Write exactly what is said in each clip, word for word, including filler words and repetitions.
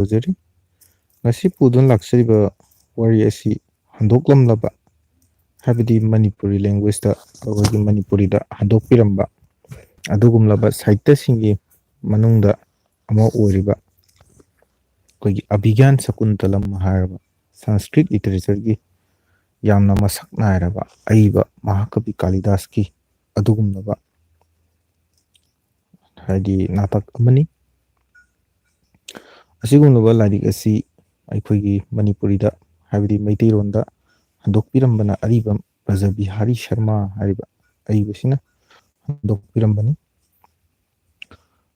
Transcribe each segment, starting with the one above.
ꯇꯧꯖꯔꯤ꯫ ꯉꯁꯤ ꯄꯨꯗꯨꯅ ꯂꯥꯛꯆꯔꯤꯕ ꯋꯥꯔꯤ ꯑꯁꯤ ꯍꯟꯗꯣꯛꯂꯝꯂꯕ, ꯍꯥꯏꯕꯗꯤ ꯃꯅꯤꯄꯨꯔꯤ languageꯇ, ꯑꯩꯈꯣꯏꯒꯤ ꯃꯅꯤꯄꯨꯔꯤꯗ ꯍꯟꯗꯣꯛꯄꯤꯔꯝꯕ ꯑꯗꯨꯒꯨꯝꯂꯕ ꯁꯥꯍꯤꯇ꯭ꯌꯁꯤꯡꯒꯤ ꯃꯅꯨꯡꯗ ꯑꯃ ꯑꯣꯏꯔꯤꯕ ꯑꯩꯈꯣꯏꯒꯤ ꯑꯚꯤꯒ꯭ꯌꯥꯟ ꯁꯀꯨꯟꯇꯂꯝ ꯍꯥꯏꯔꯕ Sanskrit literatureꯒꯤ ꯌꯥꯝꯅ ꯃꯁꯛ ꯅꯥꯏꯔꯕ ꯑꯏꯕ ꯃꯍꯥꯀꯕꯤ ꯀꯥꯂꯤꯗꯥꯁꯀꯤ ꯑꯗꯨꯒꯨꯝꯂꯕ, ꯍꯥꯏꯗꯤ, ꯅꯥꯇꯛ ꯑꯃꯅꯤ꯫ ꯑꯁꯤꯒꯨꯝꯂꯕ ꯂꯥꯏꯔꯤꯛ ꯑꯁꯤ ꯑꯩꯈꯣꯏꯒꯤ ꯃꯅꯤꯄꯨꯔꯤꯗ, ꯍꯥꯏꯕꯗꯤ ꯃꯩꯇꯩꯂꯣꯟꯗ ꯍꯟꯗꯣꯛꯄꯤꯔꯝꯕꯅ ꯑꯔꯤꯕꯝ ꯕ꯭ꯔꯖꯕꯤꯍꯥꯔꯤ ꯁꯔꯃ ꯍꯥꯏꯔꯤꯕ ꯑꯏꯕꯁꯤꯅ ꯍꯟꯗꯣꯛꯄꯤꯔꯝꯕꯅꯤ꯫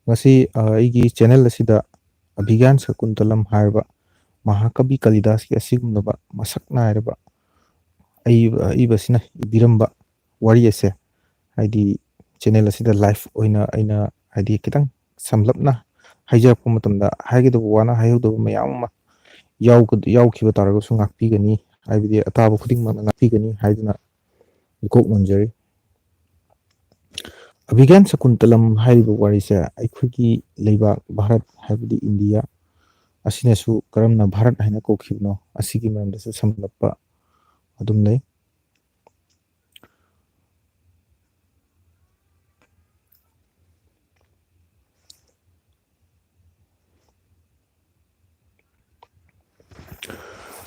ꯉꯁꯤ, ꯑ, ꯑꯩꯒꯤ channel ꯑꯁꯤꯗ ꯑꯚꯤꯒ꯭ꯌꯥꯟ ꯁꯀꯨꯟꯇꯂꯝ ꯍꯥꯏꯔꯕ ꯃꯍꯥꯀꯕꯤ ꯀꯥꯂꯤꯗꯥꯁꯀꯤ ꯑꯁꯤꯒꯨꯝꯂꯕ ꯃꯁꯛ ꯅꯥꯏꯔꯕ ꯑꯏꯕ, ꯑꯏꯕꯁꯤꯅ ꯏꯕꯤꯔꯝꯕ ꯋꯥꯔꯤ ꯑꯁꯦ, ꯍꯥꯏꯗꯤ, channel ꯑꯁꯤꯗ live ꯑꯣꯏꯅ ꯑꯩꯅ, ꯍꯥꯏꯗꯤ, ꯈꯤꯇꯪ ꯁꯝꯂꯞꯅ ꯍꯥꯏꯖꯔꯛꯄ ꯃꯇꯝꯗ, ꯍꯥꯏꯒꯗꯕ ꯋꯥꯅ ꯍꯥꯏꯍꯧꯗꯕ ꯃꯌꯥꯝ ꯑꯃ ꯌꯥꯎꯒ-, ꯌꯥꯎꯈꯤꯕ ꯇꯥꯔꯒꯁꯨ ꯉꯥꯛꯄꯤꯒꯅꯤ, ꯍꯥꯏꯕꯗꯤ ꯑꯇꯥꯕ ꯈꯨꯗꯤꯡꯃꯛꯅ ꯉꯥꯛꯄꯤꯒꯅꯤ ꯍꯥꯏꯗꯨꯅ ꯏꯀꯣꯛ ꯅꯣꯟꯖꯔꯤ꯫ ꯑꯚꯤꯒ꯭ꯌꯥꯟ ꯁꯀꯨꯟꯇꯂꯝ ꯍꯥꯏꯔꯤꯕ ꯋꯥꯔꯤꯁꯦ ꯑꯩꯈꯣꯏꯒꯤ ꯂꯩꯕꯥꯛ ꯚꯥꯔꯠ, ꯍꯥꯏꯕꯗꯤ ꯏꯟꯗꯤꯌꯥ ꯑꯁꯤꯅꯁꯨ ꯀꯔꯝꯅ ꯚꯥꯔꯠ ꯍꯥꯏꯅ ꯀꯧꯈꯤꯕꯅꯣ ꯑꯁꯤꯒꯤ ꯃꯔꯝꯗꯁꯨ ꯁꯝꯂꯞꯄ ꯑꯗꯨꯝ ꯂꯩ꯫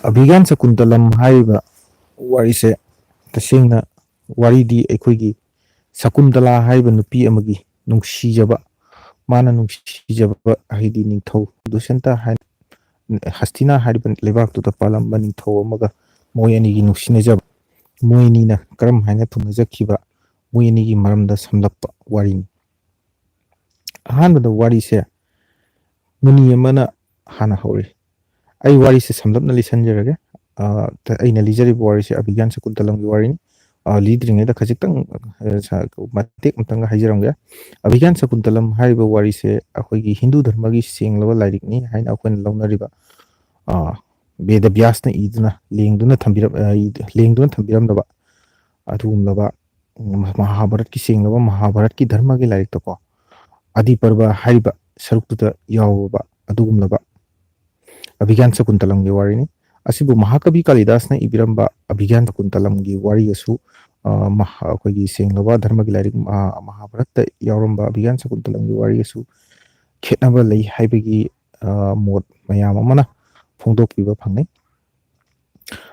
ꯑꯚꯤꯒ꯭ꯌꯥꯟ ꯁꯀꯨꯟꯇꯂꯝ ꯍꯥꯏꯔꯤꯕ ꯋꯥꯔꯤꯁꯦ, ꯇꯁꯦꯡꯅ ꯋꯥꯔꯤꯗꯤ ꯑꯩꯈꯣꯏꯒꯤ ꯁꯀꯨꯟꯇꯂꯥ ꯍꯥꯏꯔꯤꯕ ꯅꯨꯄꯤ ꯑꯃꯒꯤ ꯅꯨꯡꯁꯤꯖꯕ, ꯃꯥꯅ ꯅꯨꯡꯁꯤꯖꯕ, ꯍꯥꯏꯗꯤ ꯅꯤꯡꯊꯧ ꯗꯨꯁ꯭ꯌꯟꯇ ꯍꯥꯏ-, ꯍꯁꯇꯤꯅꯥ ꯍꯥꯏꯔꯤꯕ ꯂꯩꯕꯥꯛꯇꯨꯗ ꯄꯥꯜꯂꯝꯕ ꯅꯤꯡꯊꯧ ꯑꯃꯒ ꯃꯣꯏ ꯑꯅꯤꯒꯤ ꯅꯨꯡꯁꯤꯅꯖꯕ, ꯃꯣꯏ ꯑꯅꯤꯅ ꯀꯔꯝ ꯍꯥꯏꯅ ꯊꯨꯡꯅꯖꯈꯤꯕ, ꯃꯣꯏ ꯑꯅꯤꯒꯤ ꯃꯔꯝꯗ ꯁꯝꯂꯞꯄ ꯋꯥꯔꯤꯅꯤ꯫ ꯑꯍꯥꯟꯕꯗ ꯋꯥꯔꯤꯁꯦ ꯃꯨꯅꯤ ꯑꯃꯅ ꯍꯥꯟꯅ ꯍꯧꯔꯤ꯫ ꯑꯩ ꯋꯥꯔꯤꯁꯦ ꯁꯝꯂꯞꯅ ꯂꯤꯁꯤꯟꯖꯔꯒꯦ꯫ ꯑ, ꯇ-, ꯑꯩꯅ ꯂꯤꯖꯔꯤꯕ ꯋꯥꯔꯤꯁꯦ ꯑꯚꯤꯒ꯭ꯌꯥꯟ ꯁꯀꯨꯟꯇꯂꯝꯒꯤ ꯋꯥꯔꯤꯅꯤ꯫ ꯑ, ꯂꯤꯗ꯭ꯔꯤꯉꯩꯗ ꯈꯖꯤꯛꯇꯪ, ꯑ, ꯁ-, ꯃꯇꯦꯛ ꯑꯃꯇꯪꯒ ꯍꯥꯏꯖꯔꯝꯒꯦ꯫ ꯑꯚꯤꯒ꯭ꯌꯥꯟ ꯁꯀꯨꯟꯇꯂꯝ ꯍꯥꯏꯔꯤꯕ ꯋꯥꯔꯤꯁꯦ ꯑꯩꯈꯣꯏꯒꯤ ꯍꯤꯟꯗꯨ ꯙꯔꯃꯒꯤ ꯁꯦꯡꯂꯕ ꯂꯥꯏꯔꯤꯛꯅꯤ ꯍꯥꯏꯅ ꯑꯩꯈꯣꯏꯅ ꯂꯧꯅꯔꯤꯕ, ꯑ, ꯕꯦꯗ ꯕ꯭ꯌꯥꯁꯅ ꯏꯗꯨꯅ, ꯂꯦꯡꯗꯨꯅ ꯊꯝꯕꯤꯔꯝ-, ꯑ, ꯏ-, ꯂꯦꯡꯗꯨꯅ ꯊꯝꯕꯤꯔꯝꯂꯕ ꯑꯗꯨꯒꯨꯝꯂꯕ, ꯎꯝ, ꯃꯍꯥꯚꯥꯔꯠꯀꯤ ꯁꯦꯡꯂꯕ ꯃꯍꯥꯚꯥꯔꯠꯀꯤ ꯙꯔꯃꯒꯤ ꯂꯥꯏꯔꯤꯛꯇꯀꯣ, ꯑꯗꯤ ꯄꯔꯕ ꯍꯥꯏꯔꯤꯕ ꯁꯔꯨꯛꯇꯨꯗ ꯌꯥꯎꯔꯕ ꯑꯗꯨꯒꯨꯝꯂꯕ ꯑꯚꯤꯒ꯭ꯌꯥꯟ ꯁꯀꯨꯟꯇꯂꯝꯒꯤ ꯋꯥꯔꯤꯅꯤ꯫ ꯑꯁꯤꯕꯨ ꯃꯍꯥꯀꯕꯤ ꯀꯥꯂꯤꯗꯥꯁꯅ ꯏꯕꯤꯔꯝꯕ ꯑꯚꯤꯒ꯭ꯌꯥꯟ ꯁꯀꯨꯟꯇꯂꯝꯒꯤ ꯋꯥꯔꯤꯒꯁꯨ, ꯑ, ꯃꯍ-, ꯑꯩꯈꯣꯏꯒꯤ ꯁꯦꯡꯂꯕ ꯙꯔꯃꯒꯤ ꯂꯥꯏꯔꯤꯛ, ꯑ, ꯃꯍꯥꯚꯥꯔꯠꯇ ꯌꯥꯎꯔꯝꯕ ꯑꯚꯤꯒ꯭ꯌꯥꯟ ꯁꯀꯨꯟꯇꯂꯝꯒꯤ ꯋꯥꯔꯤꯒꯁꯨ ꯈꯦꯠꯅꯕ ꯂꯩ ꯍꯥꯏꯕꯒꯤ, ꯑ, ꯃꯣꯠ ꯃꯌꯥꯝ ꯑꯃꯅ ꯐꯣꯡꯗꯣꯛꯄꯤꯕ ꯐꯪꯅꯩ꯫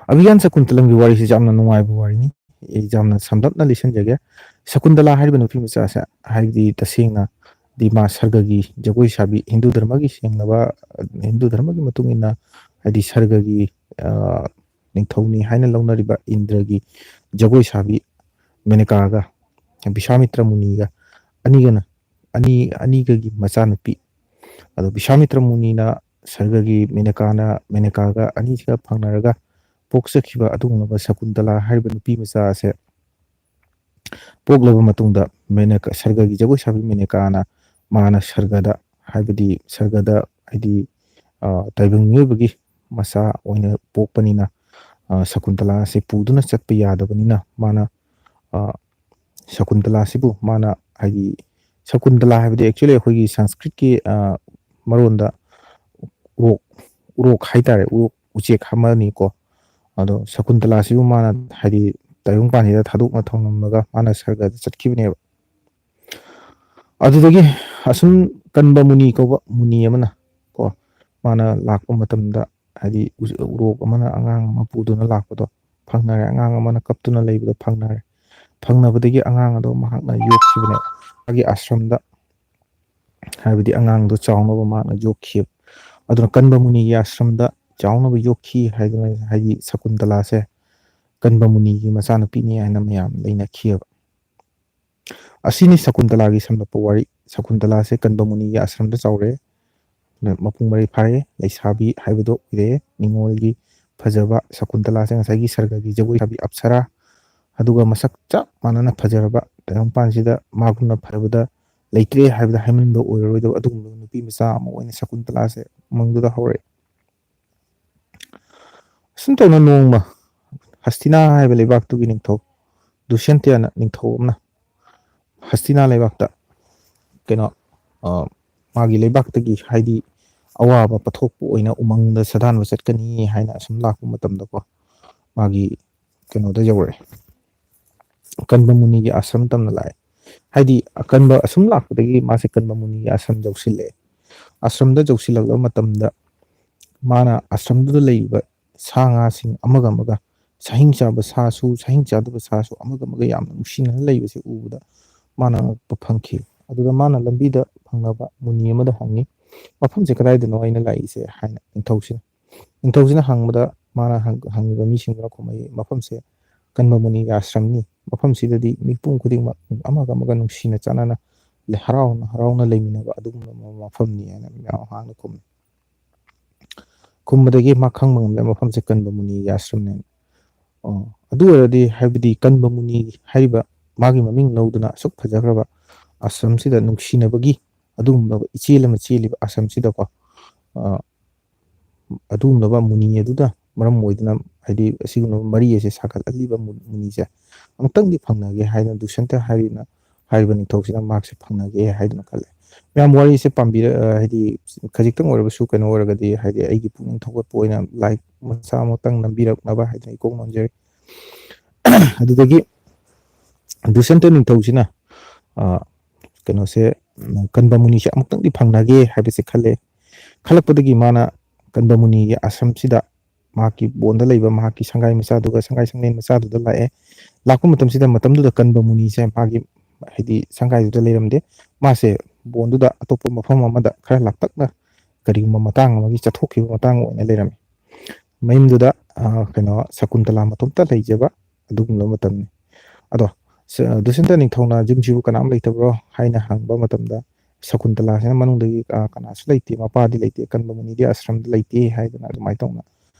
ꯑꯚꯤꯒ꯭ꯌꯥꯟ ꯁꯀꯨꯟꯇꯂꯝꯒꯤ ꯋꯥꯔꯤꯁꯤ ꯌꯥꯝꯅ ꯅꯨꯡꯉꯥꯏꯕ ꯋꯥꯔꯤꯅꯤ꯫ ꯑꯩ ꯌꯥꯝꯅ ꯁꯝꯂꯞꯅ ꯂꯤꯁꯤꯟꯖꯒꯦ꯫ ꯁꯀꯨꯟꯇꯂꯥ ꯍꯥꯏꯔꯤꯕ ꯅꯨꯄꯤ ꯃꯆꯥꯁꯦ, ꯍꯥꯏꯕꯗꯤ ꯇꯁꯦꯡꯅꯗꯤ ꯃꯥ ꯁꯔꯒꯒꯤ ꯖꯒꯣꯏ ꯁꯥꯕꯤ, ꯍꯤꯟꯗꯨ ꯙꯔꯃꯒꯤ ꯁꯦꯡꯂꯕ, ꯍꯤꯟꯗꯨ ꯙꯔꯃꯒꯤ ꯃꯇꯨꯡ ꯏꯟꯅ, ꯍꯥꯏꯗꯤ ꯁꯔꯒꯒꯤ, ꯑ, ꯅꯤꯡꯊꯧꯅꯤ ꯍꯥꯏꯅ ꯂꯧꯅꯔꯤꯕ ꯏꯟꯗ꯭ꯔꯒꯤ ꯖꯒꯣꯏ ꯁꯥꯕꯤ ꯃꯦꯅꯀꯥꯒ ꯕꯤꯁ꯭ꯋꯥꯃꯤꯇ꯭ꯔ ꯃꯨꯅꯤꯒ ꯑꯅꯤꯒꯅ, ꯑꯅꯤ, ꯑꯅꯤꯒꯒꯤ ꯃꯆꯥꯅꯨꯄꯤ꯫ ꯑꯗꯣ ꯕꯤꯁ꯭ꯋꯥꯃꯤꯇ꯭ꯔ ꯃꯨꯅꯤꯅ ꯁꯔꯒꯒꯤ ꯃꯦꯅꯀꯥꯅ, ꯃꯦꯅꯀꯥꯒ ꯑꯅꯤꯁꯤꯒ ꯐꯪꯅꯔꯒ ꯄꯣꯛꯆꯈꯤꯕ ꯑꯗꯨꯒꯨꯝꯂꯕ ꯁꯀꯨꯟꯇꯂꯥ ꯍꯥꯏꯔꯤꯕ ꯅꯨꯄꯤ ꯃꯆꯥ ꯑꯁꯦ ꯄꯣꯛꯂꯕ ꯃꯇꯨꯡꯗ ꯃꯦꯅꯀꯥ, ꯁꯔꯒꯒꯤ ꯖꯒꯣꯏ ꯁꯥꯕꯤ ꯃꯦꯅꯀꯥꯅ ꯃꯥꯅ ꯁꯔꯒꯗ, ꯍꯥꯏꯕꯗꯤ ꯁꯔꯒꯗ, ꯍꯥꯏꯗꯤ, ꯑ, ꯇꯥꯏꯕꯪ ꯃꯤꯑꯣꯏꯕꯒꯤ ꯃꯆꯥ ꯑꯣꯏꯅ ꯄꯣꯛꯄꯅꯤꯅ, ꯑ, ꯁꯀꯨꯟꯇꯂꯥ ꯑꯁꯤ ꯄꯨꯗꯨꯅ ꯆꯠꯄ ꯌꯥꯗꯕꯅꯤꯅ ꯃꯥꯅ, ꯑ, ꯁꯀꯨꯟꯇꯂꯥꯁꯤꯕꯨ ꯃꯥꯅ, ꯍꯥꯏꯗꯤ ꯁꯀꯨꯟꯇꯂꯥ ꯍꯥꯏꯕꯗꯤ actually ꯑꯩꯈꯣꯏꯒꯤ ꯁꯪꯁꯀ꯭ꯔꯤꯠꯀꯤ, ꯑ, ꯃꯔꯣꯟꯗ ꯎꯔꯣꯛ, ꯎꯔꯣꯛ ꯍꯥꯏꯇꯥꯔꯦ, ꯎꯔꯣꯛ ꯎꯆꯦꯛ ꯑꯃꯅꯤꯀꯣ꯫ ꯑꯗꯣ ꯁꯀꯨꯟꯇꯂꯥꯁꯤꯕꯨ ꯃꯥꯅ ꯍꯥꯏꯗꯤ ꯇꯥꯏꯕꯪꯄꯥꯟꯁꯤꯗ ꯊꯥꯗꯣꯛꯅ ꯊꯝꯂꯝꯂꯒ ꯃꯥꯅ ꯁꯔꯒꯗ ꯆꯠꯈꯤꯕꯅꯦꯕ꯫ ꯑꯗꯨꯗꯒꯤ ꯑꯁꯨꯝ ꯀꯟꯕ ꯃꯨꯅꯤ ꯀꯧꯕ ꯃꯨꯅꯤ ꯑꯃꯅ ꯀꯣ, ꯃꯥꯅ ꯂꯥꯛꯄ ꯃꯇꯝꯗ ꯍꯥꯏꯗꯤ ꯎ-, ꯎꯔꯣꯛ ꯑꯃꯅ ꯑꯉꯥꯡ ꯑꯃ ꯄꯨꯗꯨꯅ ꯂꯥꯛꯄꯗꯣ ꯐꯪꯅꯔꯦ, ꯑꯉꯥꯡ ꯑꯃꯅ ꯀꯞꯇꯨꯅ ꯂꯩꯕꯗꯣ ꯐꯪꯅꯔꯦ꯫ ꯐꯪꯅꯕꯗꯒꯤ ꯑꯉꯥꯡ ꯑꯗꯣ ꯃꯍꯥꯛꯅ ꯌꯣꯛꯈꯤꯕꯅꯦ꯫ ꯃꯥꯒꯤ ꯑꯥꯁ꯭ꯔꯝꯗ, ꯍꯥꯏꯕꯗꯤ ꯑꯉꯥꯡꯗꯣ ꯆꯥꯎꯅꯕ ꯃꯍꯥꯛꯅ ꯌꯣꯛꯈꯤꯕ꯫ ꯑꯗꯨꯅ ꯀꯟꯕ ꯃꯨꯅꯤꯒꯤ ꯑꯥꯁ꯭ꯔꯝꯗ ꯆꯥꯎꯅꯕ ꯌꯣꯛꯈꯤ ꯍꯥꯏꯗꯅ, ꯍꯥꯏꯗꯤ ꯁꯀꯨꯟꯇꯂꯥꯁꯦ ꯀꯟꯕ ꯃꯨꯅꯤꯒꯤ ꯃꯆꯥꯅꯨꯄꯤꯅꯤ ꯍꯥꯏꯅ ꯃꯌꯥꯝ ꯂꯩꯅꯈꯤꯑꯕ꯫ ꯑꯁꯤꯅꯤ ꯁꯀꯨꯟꯇꯂꯥꯒꯤ ꯁꯝꯂꯞꯄ ꯋꯥꯔꯤ꯫ ꯁꯀꯨꯟꯇꯂꯥꯁꯦ ꯀꯟꯕ ꯃꯨꯅꯤꯒꯤ ꯑꯥꯁ꯭ꯔꯝꯗ ꯆꯥꯎꯔꯦ꯫ ꯃꯄꯨꯡ ꯃꯔꯩ ꯐꯥꯔꯦ꯫ ꯂꯩꯁꯥꯕꯤ ꯍꯥꯏꯕꯗꯣ ꯑꯣꯏꯔꯦ꯫ ꯅꯤꯉꯣꯜꯒꯤ ꯐꯖꯕ ꯁꯀꯨꯟꯇꯂꯥꯁꯦ ꯉꯁꯥꯏꯒꯤ ꯁꯔꯒꯒꯤ ꯖꯒꯣꯏ ꯁꯥꯕꯤ ꯑꯞꯁꯔꯥ, ꯑꯗꯨꯒ ꯃꯁꯛ ꯆꯞ ꯃꯥꯟꯅꯅ ꯐꯖꯔꯕ ꯇꯥꯏꯕꯪꯄꯥꯟꯁꯤꯗ ꯃꯥꯒꯨꯝꯅ ꯐꯖꯕꯗ ꯂꯩꯇ꯭ꯔꯦ ꯍꯥꯏꯕꯗ ꯍꯥꯏꯃꯟꯕ ꯑꯣꯏꯔꯔꯣꯏꯗꯕ ꯑꯗꯨꯒꯨꯝꯂꯕ ꯅꯨꯄꯤ ꯃꯆꯥ ꯑꯃ ꯑꯣꯏꯅ ꯁꯀꯨꯟꯇꯂꯥꯁꯦ ꯃꯪꯗꯨꯗ ꯍꯧꯔꯛꯑꯦ꯫ ꯑꯁꯨꯝ ꯇꯧꯅ ꯅꯣꯡꯃ ꯍꯁꯇꯤꯅꯥ ꯍꯥꯏꯕ ꯂꯩꯕꯥꯛꯇꯨꯒꯤ ꯅꯤꯡꯊꯧ ꯗꯨꯁ꯭ꯌꯟꯇ ꯑꯅ ꯅꯤꯡꯊꯧ ꯑꯃꯅ ꯍꯁꯇꯤꯅꯥ ꯂꯩꯕꯥꯛꯇ ꯀꯩꯅꯣ, ꯑ, ꯃꯥꯒꯤ ꯂꯩꯕꯥꯛꯇꯒꯤ, ꯍꯥꯏꯗꯤ ꯑꯋꯥꯕ ꯄꯣꯠꯊꯣꯛꯄ ꯑꯣꯏꯅ ꯎꯃꯪꯗ ꯁꯥꯗꯥꯟꯕ ꯆꯠꯀꯅꯤ ꯍꯥꯏꯅ ꯑꯁꯨꯝ ꯂꯥꯛꯄ ꯃꯇꯝꯗꯀꯣ, ꯃꯥꯒꯤ ꯀꯩꯅꯣꯗ ꯌꯧꯔꯛꯑꯦ, ꯀꯟꯕ ꯃꯨꯅꯤꯒꯤ ꯑꯥꯁ꯭ꯔꯝ ꯇꯝꯅ ꯂꯥꯛꯑꯦ꯫ ꯍꯥꯏꯗꯤ ꯑꯀꯟꯕ ꯑꯁꯨꯝ ꯂꯥꯛꯄꯗꯒꯤ ꯃꯥꯁꯦ ꯀꯟꯕ ꯃꯨꯅꯤꯒꯤ ꯑꯥꯁ꯭ꯔꯝ ꯌꯧꯁꯤꯜꯂꯛꯑꯦ꯫ ꯑꯥꯁ꯭ꯔꯝꯗ ꯌꯧꯁꯤꯜꯂꯛꯂꯕ ꯃꯇꯝꯗ ꯃꯥꯅ ꯑꯥꯁ꯭ꯔꯝꯗꯨꯗ ꯂꯩꯔꯤꯕ ꯁꯥ ꯉꯥꯁꯤꯡ ꯑꯃꯒ ꯑꯃꯒ, ꯁꯥꯍꯤꯡ ꯆꯥꯕ ꯁꯥꯁꯨ ꯁꯥꯍꯤꯡ ꯆꯥꯗꯕ ꯁꯥꯁꯨ ꯑꯃꯒ ꯑꯃꯒ ꯌꯥꯝꯅ ꯅꯨꯡꯁꯤꯅꯅ ꯂꯩꯕꯁꯦ ꯎꯕꯗ ꯃꯥꯅ ꯑꯉꯛꯄ ꯐꯪꯈꯤ꯫ ꯑꯗꯨꯗ ꯃꯥꯅ ꯂꯝꯕꯤꯗ ꯐꯪꯅꯕ ꯃꯨꯅꯤ ꯑꯃꯗ ꯍꯪꯉꯤ, "ꯃꯐꯝꯁꯦ ꯀꯗꯥꯏꯗꯅꯣ ꯑꯩꯅ ꯂꯥꯛꯏꯁꯦ?" ꯍꯥꯏꯅ ꯅꯤꯡꯊꯧꯁꯤꯅ꯫ ꯅꯤꯡꯊꯧꯁꯤꯅ ꯍꯪꯕꯗ ꯃꯥꯅ ꯍꯪ-, ꯍꯪꯉꯤꯕ ꯃꯤꯁꯤꯡꯗꯨꯅ ꯈꯨꯝꯃꯛꯏ, "ꯃꯐꯝꯁꯦ ꯀꯟꯕ ꯃꯨꯅꯤꯒꯤ ꯑꯥꯁ꯭ꯔꯝꯅꯤ꯫ ꯃꯐꯝꯁꯤꯗꯗꯤ ꯃꯤꯄꯨꯝ ꯈꯨꯗꯤꯡꯃꯛ ꯑꯃꯒ ꯑꯃꯒ ꯅꯨꯡꯁꯤꯅ ꯆꯥꯟꯅꯅ ꯂꯩ-, ꯍꯔꯥꯎꯅ ꯍꯔꯥꯎꯅ ꯂꯩꯃꯤꯟꯅꯕ ꯑꯗꯨꯒꯨꯝꯂꯕ ꯃꯐꯝꯅꯤ" ꯍꯥꯏꯅ ꯃꯌꯥꯝ ꯍꯥꯡꯅ ꯈꯨꯝꯃꯤ꯫ ꯈꯨꯝꯕꯗꯒꯤ ꯃꯥ ꯈꯪꯕ ꯉꯝꯂꯦ ꯃꯐꯝꯁꯦ ꯀꯟꯕ ꯃꯨꯅꯤꯒꯤ ꯑꯥꯁ꯭ꯔꯝꯅꯦꯅ꯫ ꯑꯣ, ꯑꯗꯨ ꯑꯣꯏꯔꯗꯤ ꯍꯥꯏꯕꯗꯤ ꯀꯟꯕ ꯃꯨꯅꯤ ꯍꯥꯏꯔꯤꯕ ꯃꯥꯒꯤ ꯃꯃꯤꯡ ꯂꯧꯗꯨꯅ ꯑꯁꯨꯛ ꯐꯖꯈ꯭ꯔꯕ ꯑꯥꯁ꯭ꯔꯝꯁꯤꯗ ꯅꯨꯡꯁꯤꯅꯕꯒꯤ ꯑꯗꯨꯒꯨꯝꯂꯕ ꯏꯆꯦꯜ ꯑꯃ ꯆꯦꯜꯂꯤꯕ ꯑꯥꯁ꯭ꯔꯝꯁꯤꯗꯀꯣ, ꯑ, ꯑꯗꯨꯒꯨꯝꯂꯕ ꯃꯨꯅꯤ ꯑꯗꯨꯗ ꯃꯔꯝ ꯑꯣꯏꯗꯨꯅ, ꯍꯥꯏꯗꯤ ꯑꯁꯤꯒꯨꯝꯂꯕ ꯃꯔꯤ ꯑꯁꯦ ꯁꯥꯒꯠꯍꯜꯂꯤꯕ ꯃꯨ-, ꯃꯨꯅꯤꯁꯦ ꯑꯃꯨꯛꯇꯪꯗꯤ ꯐꯪꯅꯒꯦ ꯍꯥꯏꯗꯅ ꯗꯨꯁ꯭ꯌꯟꯇ ꯍꯥꯏꯔꯤꯅ, ꯍꯥꯏꯔꯤꯕ ꯅꯤꯡꯊꯧꯁꯤꯅ ꯃꯍꯥꯛꯁꯦ ꯐꯪꯅꯒꯦ ꯍꯥꯏꯗꯨꯅ ꯈꯜꯂꯦ꯫ ꯃꯌꯥꯝ ꯋꯥꯔꯤꯁꯦ ꯄꯥꯝꯕꯤꯔ-, ꯑ, ꯍꯥꯏꯗꯤ ꯈꯖꯤꯛꯇꯪ ꯑꯣꯏꯔꯕꯁꯨ ꯀꯩꯅꯣ ꯑꯣꯏꯔꯒꯗꯤ, ꯍꯥꯏꯗꯤ ꯑꯩꯒꯤ ꯄꯨꯛꯅꯤꯡ ꯊꯧꯒꯠꯄ ꯑꯣꯏꯅ like ꯃꯆꯥ ꯑꯃꯇꯪ ꯅꯝꯕꯤꯔꯛꯅꯕ ꯍꯥꯏꯗꯅ ꯏꯀꯣꯛ ꯅꯣꯟꯖꯔꯤ꯫ ꯑꯗꯨꯗꯒꯤ ꯗꯨꯁ꯭ꯌꯟꯇ ꯅꯤꯡꯊꯧꯁꯤꯅ, ꯑ, ꯀꯩꯅꯣꯁꯦ, ꯎꯝ, ꯀꯟꯕ ꯃꯨꯅꯤꯁꯦ ꯑꯃꯨꯛꯇꯪꯗꯤ ꯐꯪꯅꯒꯦ ꯍꯥꯏꯕꯁꯦ ꯈꯜꯂꯦ꯫ ꯈꯜꯂꯛꯄꯗꯒꯤ ꯃꯥꯅ ꯀꯟꯕ ꯃꯨꯅꯤꯒꯤ ꯑꯥꯁ꯭ꯔꯝꯁꯤꯗ ꯃꯍꯥꯛꯀꯤ ꯕꯣꯟꯗ ꯂꯩꯕ ꯃꯍꯥꯛꯀꯤ ꯁꯪꯒꯥꯏ ꯃꯆꯥꯗꯨꯒ ꯁꯪꯒꯥꯏ ꯁꯪꯂꯦꯟ ꯃꯆꯥꯗꯨꯗ ꯂꯥꯛꯑꯦ꯫ ꯂꯥꯛꯄ ꯃꯇꯝꯁꯤꯗ ꯃꯇꯝꯗꯨꯗ ꯀꯟꯕ ꯃꯨꯅꯤꯁꯦ ꯃꯥꯒꯤ, ꯍꯥꯏꯗꯤ ꯁꯪꯒꯥꯏꯗꯨꯗ ꯂꯩꯔꯝꯗꯦ꯫ ꯃꯥꯁꯦ ꯕꯣꯟꯗꯨꯗ ꯑꯇꯣꯞꯄ ꯃꯐꯝ ꯑꯃꯗ ꯈꯔ ꯂꯥꯞꯇꯛꯅ ꯀꯔꯤꯒꯨꯝꯕ ꯃꯇꯥꯡ ꯑꯃꯒꯤ ꯆꯠꯊꯣꯛꯈꯤꯕ ꯃꯇꯥꯡ ꯑꯣꯏꯅ ꯂꯩꯔꯝꯃꯤ꯫ ꯃꯌꯨꯝꯗꯨꯗ, ꯑ, ꯀꯩꯅꯣ, ꯁꯀꯨꯟꯇꯂꯥ ꯃꯇꯣꯝꯇ ꯂꯩꯖꯕ ꯑꯗꯨꯒꯨꯝꯂꯕ ꯃꯇꯝꯅꯤ꯫ ꯑꯗꯣ, ꯁ-, ꯗꯨꯁ꯭ꯌꯟꯇ ꯅꯤꯡꯊꯧꯅ "ꯌꯨꯝꯁꯤꯕꯨ ꯀꯅꯥꯝ ꯂꯩꯇꯕ꯭ꯔꯣ?" ꯍꯥꯏꯅ ꯍꯪꯕ ꯃꯇꯝꯗ, ꯁꯀꯨꯟꯇꯂꯥꯁꯤꯅ ꯃꯅꯨꯡꯗꯒꯤ, "ꯑ, ꯀꯅꯥꯁꯨ ꯂꯩꯇꯦ, ꯃꯄꯥꯗꯤ ꯂꯩꯇꯦ, ꯀꯟꯕ ꯃꯨꯅꯤꯗꯤ ꯑꯥꯁ꯭ꯔꯝꯗ ꯂꯩꯇꯦ" ꯍꯥꯏꯗꯅ ꯑꯗꯨꯃꯥꯏꯅ ꯇꯧꯅ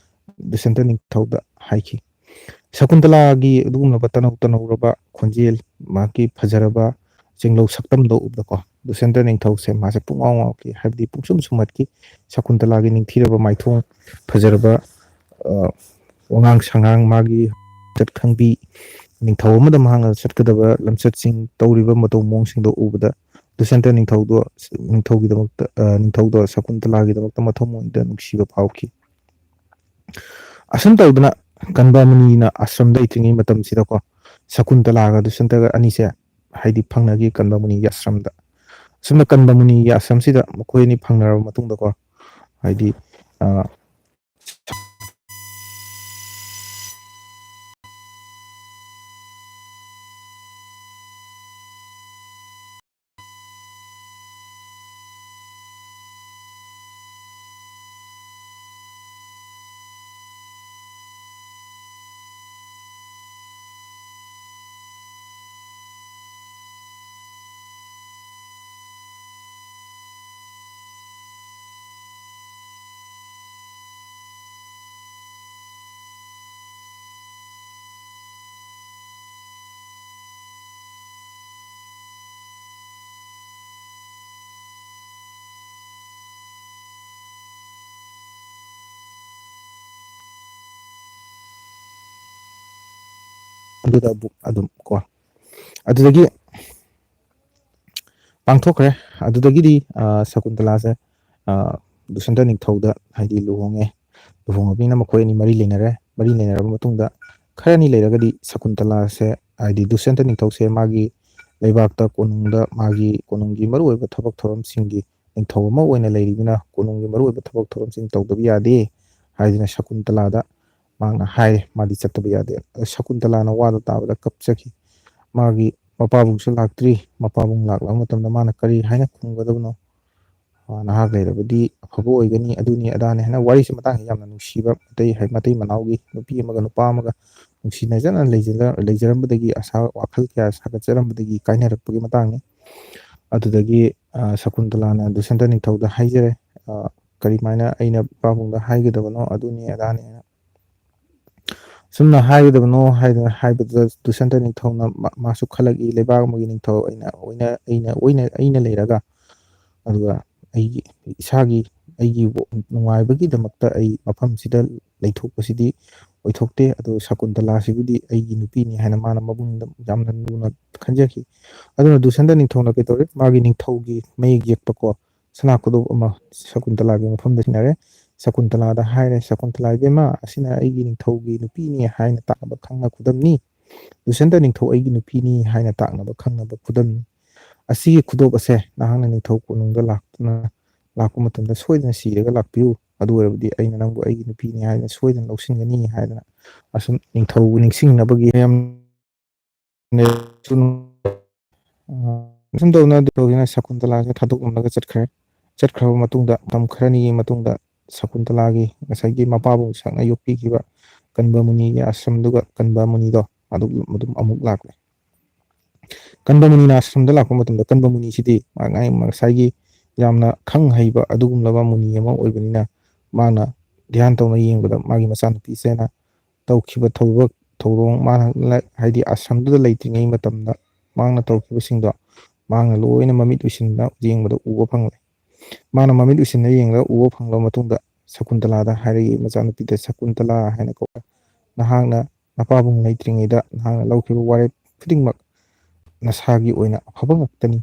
ꯗꯨꯁ꯭ꯌꯟꯇ ꯅꯤꯡꯊꯧꯗ ꯍꯥꯏꯈꯤ꯫ ꯁꯀꯨꯟꯇꯂꯥꯒꯤ ꯑꯗꯨꯒꯨꯝꯂꯕ ꯇꯅꯧ ꯇꯅꯧꯔꯕ ꯈꯣꯟꯖꯦꯜ, ꯃꯍꯥꯛꯀꯤ ꯐꯖꯔꯕ ꯆꯦꯡꯂꯧ ꯁꯛꯇꯝꯗꯣ ꯎꯕꯗꯀꯣ, ꯗꯨꯁ꯭ꯌꯟꯇ ꯅꯤꯡꯊꯧꯁꯦ ꯃꯥꯁꯦ ꯄꯨꯡꯉꯥꯎ ꯉꯥꯎꯈꯤ, ꯍꯥꯏꯕꯗꯤ ꯄꯨꯡꯁꯨꯝ ꯁꯨꯝꯍꯠꯈꯤ꯫ ꯁꯀꯨꯟꯇꯂꯥꯒꯤ ꯅꯤꯡꯊꯤꯔꯕ ꯃꯥꯏꯊꯣꯡ, ꯐꯖꯔꯕ, ꯑ, ꯋꯥꯉꯥꯡ ꯁꯉꯥꯡ, ꯃꯥꯒꯤ ꯂꯝꯆꯠ ꯈꯪꯕꯤ, ꯅꯤꯡꯊꯧ ꯑꯃꯗ ꯃꯍꯥꯛꯅ ꯆꯠꯀꯗꯕ ꯂꯝꯆꯠꯁꯤꯡ, ꯇꯧꯔꯤꯕ ꯃꯇꯧ ꯃꯑꯣꯡꯁꯤꯡꯗꯣ ꯎꯕꯗ ꯗꯨꯁ꯭ꯌꯟꯇ ꯅꯤꯡꯊꯧꯗꯣ, ꯅꯤꯡꯊꯧꯒꯤꯗꯃꯛꯇ, ꯑ, ꯅꯤꯡꯊꯧꯗꯣ ꯁꯀꯨꯟꯇꯂꯥꯒꯤꯗꯃꯛꯇ ꯃꯊꯧ ꯃꯉꯝꯗ ꯅꯨꯡꯁꯤꯕ ꯐꯥꯎꯈꯤ꯫ ꯑꯁꯨꯝ ꯇꯧꯗꯅ ꯀꯟꯕ ꯃꯨꯅꯤꯅ ꯑꯥꯁ꯭ꯔꯝꯗ ꯂꯩꯇ꯭ꯔꯤꯉꯩ ꯃꯇꯝꯁꯤꯗꯀꯣ, ꯁꯀꯨꯟꯇꯂꯥꯒ ꯗꯨꯁ꯭ꯌꯟꯇꯒ ꯑꯅꯤꯁꯦ ꯍꯥꯏꯗꯤ ꯐꯪꯅꯈꯤ ꯀꯟꯕ ꯃꯨꯅꯤꯒꯤ ꯑꯥꯁ꯭ꯔꯝꯗ꯫ ꯑꯁꯨꯝꯅ ꯀꯟꯕ ꯃꯨꯅꯤꯒꯤ ꯑꯥꯁ꯭ꯔꯝꯁꯤꯗ ꯃꯈꯣꯏ ꯑꯅꯤ ꯐꯪꯅꯔꯕ ꯃꯇꯨꯡꯗꯀꯣ, ꯍꯥꯏꯗꯤ, ꯑ, ꯑꯗꯨꯗ ꯑꯃꯨꯛ ꯑꯗꯨꯝ ꯀꯣ, ꯑꯗꯨꯗꯒꯤ ꯄꯥꯡꯊꯣꯛꯈ꯭ꯔꯦ꯫ ꯑꯗꯨꯗꯒꯤꯗꯤ, ꯑ, ꯁꯀꯨꯟꯇꯂꯥꯁꯦ, ꯑ, ꯗꯨꯁ꯭ꯌꯟꯇ ꯅꯤꯡꯊꯧꯗ ꯍꯥꯏꯗꯤ ꯂꯨꯍꯣꯡꯉꯦ꯫ ꯂꯨꯍꯣꯡꯉꯕꯅꯤꯅ ꯃꯈꯣꯏ ꯑꯅꯤ ꯃꯔꯤ ꯂꯩꯅꯔꯦ꯫ ꯃꯔꯤ ꯂꯩꯅꯔꯕ ꯃꯇꯨꯡꯗ ꯈꯔꯅꯤ ꯂꯩꯔꯒꯗꯤ ꯁꯀꯨꯟꯇꯂꯥꯁꯦ ꯍꯥꯏꯗꯤ ꯗꯨꯁ꯭ꯌꯟꯇ ꯅꯤꯡꯊꯧꯁꯦ ꯃꯥꯒꯤ ꯂꯩꯕꯥꯛꯇ ꯀꯣꯅꯨꯡꯗ, ꯃꯥꯒꯤ ꯀꯣꯅꯨꯡꯒꯤ ꯃꯔꯨꯑꯣꯏꯕ ꯊꯕꯛ ꯊꯧꯔꯝꯁꯤꯡꯒꯤ ꯅꯤꯡꯊꯧ ꯑꯃ ꯑꯣꯏꯅ ꯂꯩꯔꯤꯕꯅ ꯀꯣꯅꯨꯡꯒꯤ ꯃꯔꯨꯑꯣꯏꯕ ꯊꯕꯛ ꯊꯧꯔꯝꯁꯤꯡ ꯇꯧꯗꯕ ꯌꯥꯗꯦ ꯍꯥꯏꯗꯨꯅ ꯁꯀꯨꯟꯇꯂꯥꯗ ꯃꯍꯥꯛꯅ ꯍꯥꯏꯔꯦ꯫ ꯃꯥꯗꯤ ꯆꯠꯇꯕ ꯌꯥꯗꯦ꯫ ꯑꯗ ꯁꯀꯨꯟꯇꯂꯥꯅ ꯋꯥꯗꯣ ꯇꯥꯕꯗ ꯀꯞꯆꯈꯤ꯫ ꯃꯥꯒꯤ ꯃꯄꯥꯕꯨꯡꯁꯨ ꯂꯥꯛꯇ꯭ꯔꯤ꯫ ꯃꯄꯥꯕꯨꯡ ꯂꯥꯛꯂꯕ ꯃꯇꯝꯗ ꯃꯥꯅ ꯀꯔꯤ ꯍꯥꯏꯅ ꯈꯨꯝꯒꯗꯕꯅꯣ? ꯑ, "ꯅꯍꯥꯛ ꯂꯩꯔꯕꯗꯤ ꯑꯐꯕ ꯑꯣꯏꯒꯅꯤ, ꯑꯗꯨꯅꯤ ꯑꯗꯥꯅꯤ" ꯍꯥꯏꯅ ꯋꯥꯔꯤꯁꯤ ꯃꯇꯥꯡꯁꯤ ꯌꯥꯝꯅ ꯅꯨꯡꯁꯤꯕ, ꯃꯇꯩ ꯍꯥꯏ-, ꯃꯇꯩ ꯃꯅꯥꯎꯒꯤ ꯅꯨꯄꯤ ꯑꯃꯒ ꯅꯨꯄꯥ ꯑꯃꯒ ꯅꯨꯡꯁꯤꯅꯖꯅ ꯂꯩꯖ-, ꯂꯩꯖꯔꯝꯕꯗꯒꯤ, ꯑꯁꯥ ꯋꯥꯈꯜ ꯀꯌꯥ ꯁꯥꯒꯠꯆꯔꯝꯕꯗꯒꯤ ꯀꯥꯏꯅꯔꯛꯄꯒꯤ ꯃꯇꯥꯡꯅꯤ꯫ ꯑꯗꯨꯗꯒꯤ, ꯑ, ꯁꯀꯨꯟꯇꯂꯥꯅ ꯗꯨꯁ꯭ꯌꯟꯇ ꯅꯤꯡꯊꯧꯗ ꯍꯥꯏꯖꯔꯦ, ꯑ, "ꯀꯔꯤꯃꯥꯏꯅ ꯑꯩꯅ ꯏꯄꯥꯕꯨꯡꯗ ꯍꯥꯏꯒꯗꯕꯅꯣ, ꯑꯗꯨꯅꯤ ꯑꯗꯥꯅꯤ" ꯍꯥꯏꯅ꯫ ꯁꯨꯝꯅ ꯍꯥꯏꯒꯗꯕꯅꯣ ꯍꯥꯏꯗꯅ ꯍꯥꯏꯕꯗꯨꯗ ꯗꯨꯁ꯭ꯌꯟꯇ ꯅꯤꯡꯊꯧꯅ ꯃꯥ-, ꯃꯥꯁꯨ ꯈꯜꯂꯛꯏ, "ꯂꯩꯕꯥꯛ ꯑꯃꯒꯤ ꯅꯤꯡꯊꯧ ꯑꯩꯅ, ꯑꯣꯏꯅ, ꯑꯩꯅ, ꯑꯣꯏꯅ, ꯑꯩꯅ ꯂꯩꯔꯒ, ꯑꯗꯨꯒ ꯑꯩꯒꯤ ꯏꯁꯥꯒꯤ, ꯑꯩꯒꯤ ꯅꯨꯡꯉꯥꯏꯕꯒꯤꯗꯃꯛꯇ ꯑꯩ ꯃꯐꯝꯁꯤꯗ ꯂꯩꯊꯣꯛꯄꯁꯤꯗꯤ ꯑꯣꯏꯊꯣꯛꯇꯦ꯫ ꯑꯗꯨ ꯁꯀꯨꯟꯇꯂꯥꯁꯤꯕꯨꯗꯤ ꯑꯩꯒꯤ ꯅꯨꯄꯤꯅꯤ ꯍꯥꯏꯅ ꯃꯥꯅ ꯃꯕꯨꯡꯗ ꯌꯥꯝꯅ ꯂꯨꯅ ꯈꯟꯖꯈꯤ꯫ ꯑꯗꯨꯅ ꯗꯨꯁꯟꯇ ꯅꯤꯡꯊꯧꯅ ꯀꯩꯗꯧꯔꯦ? ꯃꯥꯒꯤ ꯅꯤꯡꯊꯧꯒꯤ ꯃꯌꯦꯛ ꯌꯦꯛꯄꯀꯣ, ꯁꯅꯥ ꯈꯨꯗꯣꯞ ꯑꯃ ꯁꯀꯨꯟꯇꯂꯥꯒꯤ ꯃꯐꯝꯗ ꯁꯤꯟꯅꯔꯦ꯫ ꯁꯀꯨꯟꯇꯂꯥꯗ ꯍꯥꯏꯔꯦ, "ꯁꯀꯨꯟꯇꯂꯥ ꯏꯕꯦꯝꯃ, ꯑꯁꯤꯅ ꯑꯩꯒꯤ ꯅꯤꯡꯊꯧꯒꯤ ꯅꯨꯄꯤꯅꯤ ꯍꯥꯏꯅ ꯇꯥꯛꯅꯕ ꯈꯪꯅ ꯈꯨꯗꯝꯅꯤ꯫ ꯗꯨꯁꯟꯇ ꯅꯤꯡꯊꯧ ꯑꯩꯒꯤ ꯅꯨꯄꯤꯅꯤ ꯍꯥꯏꯅ ꯇꯥꯛꯅꯕ ꯈꯪꯅꯕ ꯈꯨꯗꯝꯅꯤ꯫ ꯑꯁꯤꯒꯤ ꯈꯨꯗꯣꯞ ꯑꯁꯦ ꯅꯍꯥꯛꯅ ꯅꯤꯡꯊꯧ ꯀꯣꯅꯨꯡꯗ ꯂꯥꯛꯇꯨꯅ ꯂꯥꯛꯄ ꯃꯇꯝꯗ ꯁꯣꯏꯗꯅ ꯁꯤꯔꯒ ꯂꯥꯛꯄꯤꯌꯨ꯫ ꯑꯗꯨ ꯑꯣꯏꯔꯕꯗꯤ ꯑꯩꯅ ꯅꯪꯕꯨ ꯑꯩꯒꯤ ꯅꯨꯄꯤꯅꯤ ꯍꯥꯏꯅ ꯁꯣꯏꯗꯅ ꯂꯧꯁꯤꯟꯒꯅꯤ" ꯍꯥꯏꯗꯅ ꯑꯁꯨꯝ ꯅꯤꯡꯊꯧꯕꯨ ꯅꯤꯡꯁꯤꯡꯅꯕꯒꯤ ꯌꯥꯝ ꯁꯨꯝ ꯇꯧꯅ ꯇꯧꯗꯨꯅ ꯁꯀꯨꯟꯇꯂꯥꯁꯦ ꯊꯥꯗꯣꯛꯂꯝꯂꯒ ꯆꯠꯈ꯭ꯔꯦ꯫ ꯆꯠꯈ꯭ꯔꯕ ꯃꯇꯨꯡꯗ, ꯃꯇꯝ ꯈꯔꯅꯤꯒꯤ ꯃꯇꯨꯡꯗ, ꯁꯀꯨꯟꯇꯂꯥꯒꯤ ꯉꯁꯥꯏꯒꯤ ꯃꯄꯥꯕꯨ ꯁꯛꯅ ꯌꯣꯛꯄꯤꯈꯤꯕ ꯀꯟꯕ ꯃꯨꯅꯤꯒꯤ ꯑꯥꯁ꯭ꯔꯝꯗꯨꯒ ꯀꯟꯕ ꯃꯨꯅꯤꯗꯣ ꯑꯗꯨ ꯑꯗꯨꯝ ꯑꯃꯨꯛ ꯂꯥꯛꯂꯦ꯫ ꯀꯟꯕ ꯃꯨꯅꯤꯅ ꯑꯥꯁ꯭ꯔꯝꯗ ꯂꯥꯛꯄ ꯃꯇꯝꯗ, ꯀꯟꯕ ꯃꯨꯅꯤꯁꯤꯗꯤ ꯃꯥ-, ꯉꯥꯏ-, ꯉꯁꯥꯏꯒꯤ ꯌꯥꯝꯅ ꯈꯪ ꯍꯩꯕ ꯑꯗꯨꯒꯨꯝꯂꯕ ꯃꯨꯅꯤ ꯑꯃ ꯑꯣꯏꯕꯅꯤꯅ, ꯃꯥꯅ ꯙ꯭ꯌꯥꯟ ꯇꯧꯅ ꯌꯦꯡꯕꯗ ꯃꯥꯒꯤ ꯃꯆꯥꯅꯨꯄꯤꯁꯦꯅ ꯇꯧꯈꯤꯕ ꯊꯧꯗꯣꯛ ꯊꯧꯔꯣꯡ, ꯃꯥꯅ ꯂ-, ꯍꯥꯏꯗꯤ ꯑꯥꯁ꯭ꯔꯝꯗꯨꯗ ꯂꯩꯇ꯭ꯔꯤꯉꯩ ꯃꯇꯝꯗ ꯃꯥꯅ ꯇꯧꯈꯤꯕꯁꯤꯡꯗꯣ ꯃꯥꯅ ꯂꯣꯏꯅ ꯃꯃꯤꯠ ꯎꯏꯁꯤꯟꯅ ꯌꯦꯡꯕꯗ ꯎꯕ ꯐꯪꯂꯦ꯫ ꯃꯥꯅ ꯃꯃꯤꯠ ꯎꯏꯁꯤꯟꯅ ꯌꯦꯡꯂꯒ ꯎꯕ ꯐꯪꯂꯕ ꯃꯇꯨꯡꯗ ꯁꯀꯨꯟꯇꯂꯥꯗ ꯍꯥꯏꯔꯛꯏ, ꯃꯆꯥꯅꯨꯄꯤꯗ, "ꯁꯀꯨꯟꯇꯂꯥ" ꯍꯥꯏꯅ ꯀꯧꯕ, "ꯅꯍꯥꯛꯅ ꯅꯄꯥꯕꯨꯡ ꯂꯩꯇ꯭ꯔꯤꯉꯩꯗ ꯅꯍꯥꯛꯅ ꯂꯧꯈꯤꯕ ꯋꯥꯔꯦꯞ ꯈꯨꯗꯤꯡꯃꯛ ꯅꯁꯥꯒꯤ ꯑꯣꯏꯅ ꯑꯐꯕ ꯉꯥꯛꯇꯅꯤ꯫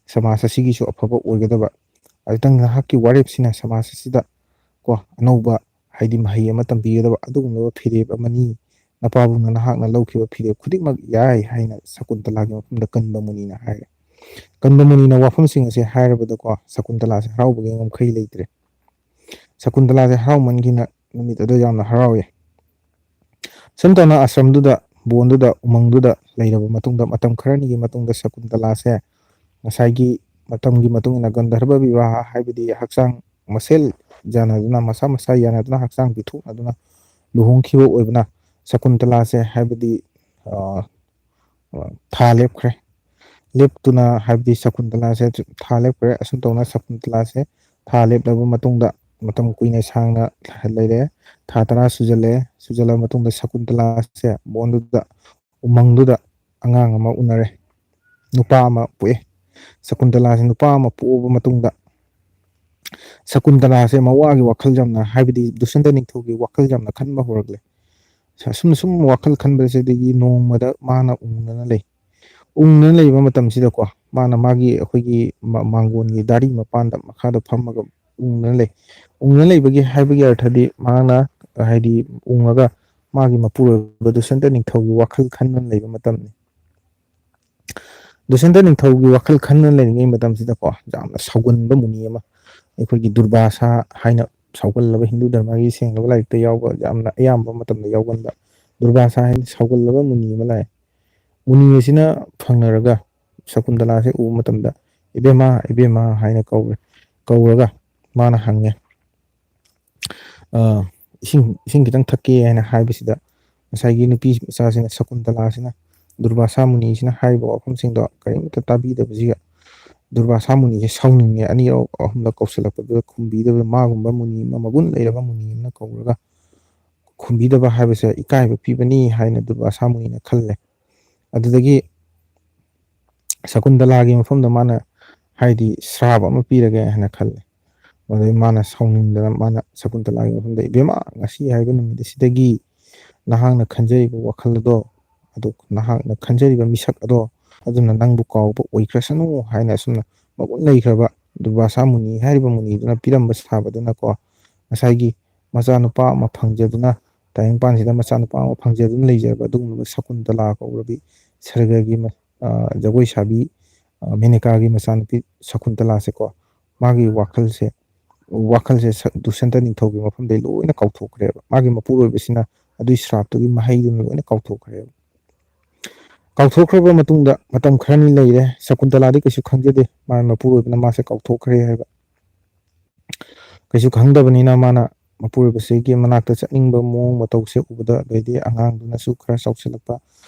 ꯁꯃꯥꯖ ꯑꯁꯤꯒꯤꯁꯨ ꯑꯐꯕ ꯑꯣꯏꯒꯗꯕ꯫ ꯑꯗꯨꯇꯪ ꯅꯍꯥꯛꯀꯤ ꯋꯥꯔꯦꯞꯁꯤꯅ ꯁꯃꯥꯖ ꯑꯁꯤꯗ ꯀꯣ ꯑꯅꯧꯕ, ꯍꯥꯏꯗꯤ ꯃꯍꯩ ꯑꯃ ꯇꯝꯕꯤꯒꯗꯕ ꯑꯗꯨꯒꯨꯝꯂꯕ ꯐꯤꯔꯦꯞ ꯑꯃꯅꯤ꯫ ꯅꯄꯥꯕꯨꯡꯅ ꯅꯍꯥꯛꯅ ꯂꯧꯈꯤꯕ ꯐꯤꯔꯦꯞ ꯈꯨꯗꯤꯡꯃꯛ ꯌꯥꯏ" ꯍꯥꯏꯅ ꯁꯀꯨꯟꯇꯂꯥꯒꯤ ꯃꯐꯝꯗ ꯀꯟꯕ ꯃꯨꯅꯤꯅ ꯍꯥꯏꯔꯦ꯫ ꯀꯟꯕ ꯃꯨꯅꯤꯅ ꯋꯥꯐꯝꯁꯤꯡ ꯑꯁꯦ ꯍꯥꯏꯔꯕꯗꯀꯣ ꯁꯀꯨꯟꯇꯂꯥꯁꯦ ꯍꯔꯥꯎꯕꯒꯤ ꯉꯝꯈꯩ ꯂꯩꯇ꯭ꯔꯦ꯫ ꯁꯀꯨꯟꯇꯂꯥꯁꯦ ꯍꯔꯥꯎꯃꯟꯈꯤꯅ ꯅꯨꯃꯤꯠ ꯑꯗꯨ ꯌꯥꯝꯅ ꯍꯔꯥꯎꯏ꯫ ꯁꯨꯝ ꯇꯧꯅ ꯑꯥꯁ꯭ꯔꯝꯗꯨꯗ, ꯕꯣꯟꯗꯨꯗ, ꯎꯃꯪꯗꯨꯗ ꯂꯩꯔꯕ ꯃꯇꯨꯡꯗ, ꯃꯇꯝ ꯈꯔꯅꯤꯒꯤ ꯃꯇꯨꯡꯗ ꯁꯀꯨꯟꯇꯂꯥꯁꯦ ꯉꯁꯥꯏꯒꯤ ꯃꯇꯝꯒꯤ ꯃꯇꯨꯡ ꯏꯟꯅ ꯒꯟꯙꯔꯕ ꯕꯤꯋꯥꯍ, ꯍꯥꯏꯕꯗꯤ ꯍꯛꯆꯥꯡ ꯃꯁꯦꯜ ꯌꯥꯅꯗꯨꯅ, ꯃꯁꯥ ꯃꯁꯥ ꯌꯥꯅꯗꯨꯅ, ꯍꯛꯆꯥꯡ ꯄꯤꯊꯣꯛꯅꯗꯨꯅ ꯂꯨꯍꯣꯡꯈꯤꯕ ꯑꯣꯏꯕꯅ, ꯁꯀꯨꯟꯇꯂꯥꯁꯦ, ꯍꯥꯏꯕꯗꯤ, ꯑ, ꯑ, ꯊꯥ ꯂꯦꯞꯈ꯭ꯔꯦ꯫ ꯂꯦꯞꯇꯨꯅ, ꯍꯥꯏꯕꯗꯤ ꯁꯀꯨꯟꯇꯂꯥꯁꯦ ꯊꯥ ꯂꯦꯞꯈ꯭ꯔꯦ꯫ ꯑꯁꯨꯝ ꯇꯧꯅ ꯁꯀꯨꯟꯇꯂꯥꯁꯦ ꯊꯥ ꯂꯦꯞꯂꯕ ꯃꯇꯨꯡꯗ, ꯃꯇꯝ ꯀꯨꯏꯅ ꯁꯥꯡꯅ ꯂꯩꯔꯦ꯫ ꯊꯥ ꯇꯔꯥ ꯁꯨꯖꯜꯂꯛꯑꯦ꯫ ꯁꯨꯖꯜꯂꯕ ꯃꯇꯨꯡꯗ ꯁꯀꯨꯟꯇꯂꯥꯁꯦ ꯕꯣꯟꯗꯨꯗ, ꯎꯃꯪꯗꯨꯗ ꯑꯉꯥꯡ ꯑꯃ ꯎꯅꯔꯦ꯫ ꯅꯨꯄꯥ ꯑꯃ ꯄꯣꯛꯑꯦ꯫ ꯁꯀꯨꯟꯇꯂꯥꯁꯦ ꯅꯨꯄꯥ ꯑꯃ ꯄꯣꯛꯑꯕ ꯃꯇꯨꯡꯗ, ꯁꯀꯨꯟꯇꯂꯥꯁꯦ ꯃꯋꯥꯒꯤ ꯋꯥꯈꯜ ꯌꯥꯝꯅ, ꯍꯥꯏꯕꯗꯤ ꯗꯨꯁꯟꯇ ꯅꯤꯡꯊꯧꯒꯤ ꯋꯥꯈꯜ ꯌꯥꯝꯅ ꯈꯟꯕ ꯍꯧꯔꯛꯂꯦ꯫ ꯑꯁꯨꯝ ꯁꯨꯝ ꯋꯥꯈꯜ ꯈꯟꯕꯁꯤꯗꯒꯤ ꯅꯣꯡꯃꯗ ꯃꯥꯅ ꯎꯪꯗꯅ ꯂꯩ꯫ ꯎꯪꯗꯅ ꯂꯩꯕ ꯃꯇꯝꯁꯤꯗꯀꯣ, ꯃꯥꯅ ꯃꯥꯒꯤ ꯑꯩꯈꯣꯏꯒꯤ ꯃ-, ꯃꯥꯡꯒꯣꯟꯒꯤ ꯗꯥꯔꯤ ꯃꯄꯥꯟꯗ ꯃꯈꯥꯗ ꯐꯝꯃꯒ ꯎꯪꯗꯅ ꯂꯩ꯫ ꯎꯪꯗꯅ ꯂꯩꯕꯒꯤ ꯍꯥꯏꯕꯒꯤ ꯑꯔꯊꯗꯤ ꯃꯥꯅ, ꯍꯥꯏꯗꯤ, ꯎꯪꯉꯒ ꯃꯥꯒꯤ ꯃꯄꯨꯔꯣꯏꯕ ꯗꯨꯁꯟꯇ ꯅꯤꯡꯊꯧꯒꯤ ꯋꯥꯈꯜ ꯈꯟꯗꯨꯅ ꯂꯩꯕ ꯃꯇꯝꯅꯤ꯫ ꯗꯨꯁꯟꯇ ꯅꯤꯡꯊꯧꯒꯤ ꯋꯥꯈꯜ ꯈꯟꯗꯨꯅ ꯂꯩꯔꯤꯉꯩ ꯃꯇꯝꯁꯤꯗꯀꯣ, ꯌꯥꯝꯅ ꯁꯥꯎꯒꯟꯕ ꯃꯨꯅꯤ ꯑꯃ, ꯑꯩꯈꯣꯏꯒꯤ ꯗꯨꯔꯕꯥꯁꯥ ꯍꯥꯏꯅ ꯁꯥꯎꯒꯜꯂꯕ, ꯍꯤꯟꯗꯨ ꯙꯔꯃꯒꯤ ꯁꯦꯡꯂꯕ ꯂꯥꯏꯔꯤꯛꯇ ꯌꯥꯎꯕ, ꯌꯥꯝꯅ ꯑꯌꯥꯝꯕ ꯃꯇꯝꯗ ꯌꯥꯎꯒꯟꯕ ꯗꯨꯔꯕꯥꯁꯥ ꯍꯥꯏꯅ ꯁꯥꯎꯒꯜꯂꯕ ꯃꯨꯅꯤ ꯑꯃ ꯂꯥꯛꯑꯦ꯫ ꯃꯨꯅꯤ ꯑꯁꯤꯅ ꯐꯪꯅꯔꯒ ꯁꯀꯨꯟꯇꯂꯥꯁꯦ ꯎꯕ ꯃꯇꯝꯗ, "ꯏꯕꯦꯝꯃ, ꯏꯕꯦꯝꯃ" ꯍꯥꯏꯅ ꯀꯧꯔꯦ꯫ ꯀꯧꯔꯒ ꯃꯥꯅ ꯍꯪꯉꯦ, ꯑ, "ꯏꯁꯤꯡ, ꯏꯁꯤꯡ ꯈꯤꯇꯪ ꯊꯛꯀꯦ" ꯍꯥꯏꯅ ꯍꯥꯏꯕꯁꯤꯗ, ꯉꯁꯥꯏꯒꯤ ꯅꯨꯄꯤ ꯃꯆꯥꯁꯤꯅ, ꯁꯀꯨꯟꯇꯂꯥꯁꯤꯅ, ꯗꯨꯔꯕꯥꯁꯥ ꯃꯨꯅꯤꯁꯤꯅ ꯍꯥꯏꯔꯤꯕ ꯋꯥꯐꯝꯁꯤꯡꯗꯣ ꯀꯔꯤꯝꯇ ꯇꯥꯕꯤꯗꯕꯁꯤꯒ, ꯗꯨꯔꯕꯥꯁꯥ ꯃꯨꯅꯤꯁꯦ ꯁꯥꯎꯅꯤꯡꯉꯦ꯫ ꯑꯅꯤꯔꯛ ꯑꯍꯨꯝꯂꯛ ꯀꯧꯁꯤꯜꯂꯛꯄꯗꯨꯗ ꯈꯨꯝꯕꯤꯗꯕꯗ, ꯃꯥꯒꯨꯝꯕ ꯃꯨꯅꯤ ꯑꯃ, ꯃꯒꯨꯟ ꯂꯩꯔꯕ ꯃꯨꯅꯤ ꯑꯃꯅ ꯀꯧꯔꯒ ꯈꯨꯝꯕꯤꯗꯕ ꯍꯥꯏꯕꯁꯦ ꯏꯀꯥꯏꯕ ꯄꯤꯕꯅꯤ ꯍꯥꯏꯅ ꯗꯨꯔꯕꯥꯁꯥ ꯃꯨꯅꯤꯅ ꯈꯜꯂꯦ꯫ ꯑꯗꯨꯗꯒꯤ ꯁꯀꯨꯟꯇꯂꯥꯒꯤ ꯃꯐꯝꯗ ꯃꯥꯅ, ꯍꯥꯏꯗꯤ, ꯁ꯭ꯔꯥꯞ ꯑꯃ ꯄꯤꯔꯒꯦ ꯍꯥꯏꯅ ꯈꯜꯂꯦ꯫ ꯑꯗꯩ ꯃꯥꯅ ꯁꯥꯎꯅꯤꯡꯗꯅ, ꯃꯥꯅ ꯁꯀꯨꯟꯇꯂꯥꯒꯤ ꯃꯐꯝꯗ, "ꯏꯕꯦꯝꯃ, ꯉꯁꯤ ꯍꯥꯏꯕ ꯅꯨꯃꯤꯠ ꯑꯁꯤꯗꯒꯤ ꯅꯍꯥꯛꯅ ꯈꯟꯖꯔꯤꯕ ꯋꯥꯈꯜ ꯑꯗꯣ, ꯑꯗꯨ ꯅꯍꯥꯛꯅ ꯈꯟꯖꯔꯤꯕ ꯃꯤꯁꯛ ꯑꯗꯣ, ꯑꯗꯨꯅ ꯅꯪꯕꯨ ꯀꯥꯎꯕ ꯑꯣꯏꯈ꯭ꯔꯁꯅꯨ" ꯍꯥꯏꯅ ꯑꯁꯨꯝꯅ ꯃꯒꯨꯟ ꯂꯩꯈ꯭ꯔꯕ ꯗꯨꯔꯕꯥꯁꯥ ꯃꯨꯅꯤ ꯍꯥꯏꯔꯤꯕ ꯃꯨꯅꯤꯗꯨꯅ ꯄꯤꯔꯝꯕ ꯁ꯭ꯔꯥꯞ ꯑꯗꯨꯅꯀꯣ, ꯉꯁꯥꯏꯒꯤ ꯃꯆꯥꯅꯨꯄꯥ ꯑꯃ ꯐꯪꯖꯗꯨꯅ, ꯇꯥꯏꯕꯪꯄꯥꯟꯁꯤꯗ ꯃꯆꯥꯅꯨꯄꯥ ꯑꯃ ꯐꯪꯖꯗꯨꯅ ꯂꯩꯖꯔꯕ ꯑꯗꯨꯒꯨꯝꯂꯕ ꯁꯀꯨꯟꯇꯂꯥ ꯀꯧꯔꯕꯤ ꯁꯔꯒꯒꯤ ꯃ-, ꯑ, ꯖꯒꯣꯏ ꯁꯥꯕꯤ, ꯑ, ꯃꯦꯅꯀꯥꯒꯤ ꯃꯆꯥꯅꯨꯄꯤ ꯁꯀꯨꯟꯇꯂꯥꯁꯦꯀꯣ, ꯃꯥꯒꯤ ꯋꯥꯈꯜꯁꯦ, ꯋꯥꯈꯜꯁꯦ ꯁ-, ꯗꯨꯁꯟꯇ ꯅꯤꯡꯊꯧꯒꯤ ꯃꯐꯝꯗꯩ ꯂꯣꯏꯅ ꯀꯥꯎꯊꯣꯛꯈ꯭ꯔꯦꯕ꯫ ꯃꯥꯒꯤ ꯃꯄꯨꯔꯣꯏꯕꯁꯤꯅ ꯑꯗꯨꯒꯤ ꯁ꯭ꯔꯥꯞꯇꯨꯒꯤ ꯃꯍꯩꯗꯨꯅ ꯂꯣꯏꯅ ꯀꯥꯎꯊꯣꯛꯈ꯭ꯔꯦꯕ꯫ ꯀꯥꯎꯊꯣꯛꯈ꯭ꯔꯕ ꯃꯇꯨꯡꯗ ꯃꯇꯝ ꯈꯔꯅꯤ ꯂꯩꯔꯦ꯫ ꯁꯀꯨꯟꯇꯂꯥꯗꯤ ꯀꯩꯁꯨ ꯈꯪꯖꯗꯦ, ꯃꯥꯒꯤ ꯃꯄꯨꯔꯣꯏꯕꯅ ꯃꯥꯁꯦ ꯀꯥꯎꯊꯣꯛꯈ꯭ꯔꯦ ꯍꯥꯏꯕ꯫ ꯀꯩꯁꯨ ꯈꯪꯗꯕꯅꯤꯅ ꯃꯥꯅ ꯃꯄꯨꯔꯣꯏꯕꯁꯤꯒꯤ ꯃꯅꯥꯛꯇ ꯆꯠꯅꯤꯡꯕ ꯃꯑꯣꯡ ꯃꯇꯧꯁꯦ ꯎꯕꯗ, ꯑꯗꯩꯗꯤ ꯑꯉꯥꯡꯗꯨꯅꯁꯨ ꯈꯔ ꯆꯥꯎꯁꯤꯜꯂꯛꯄ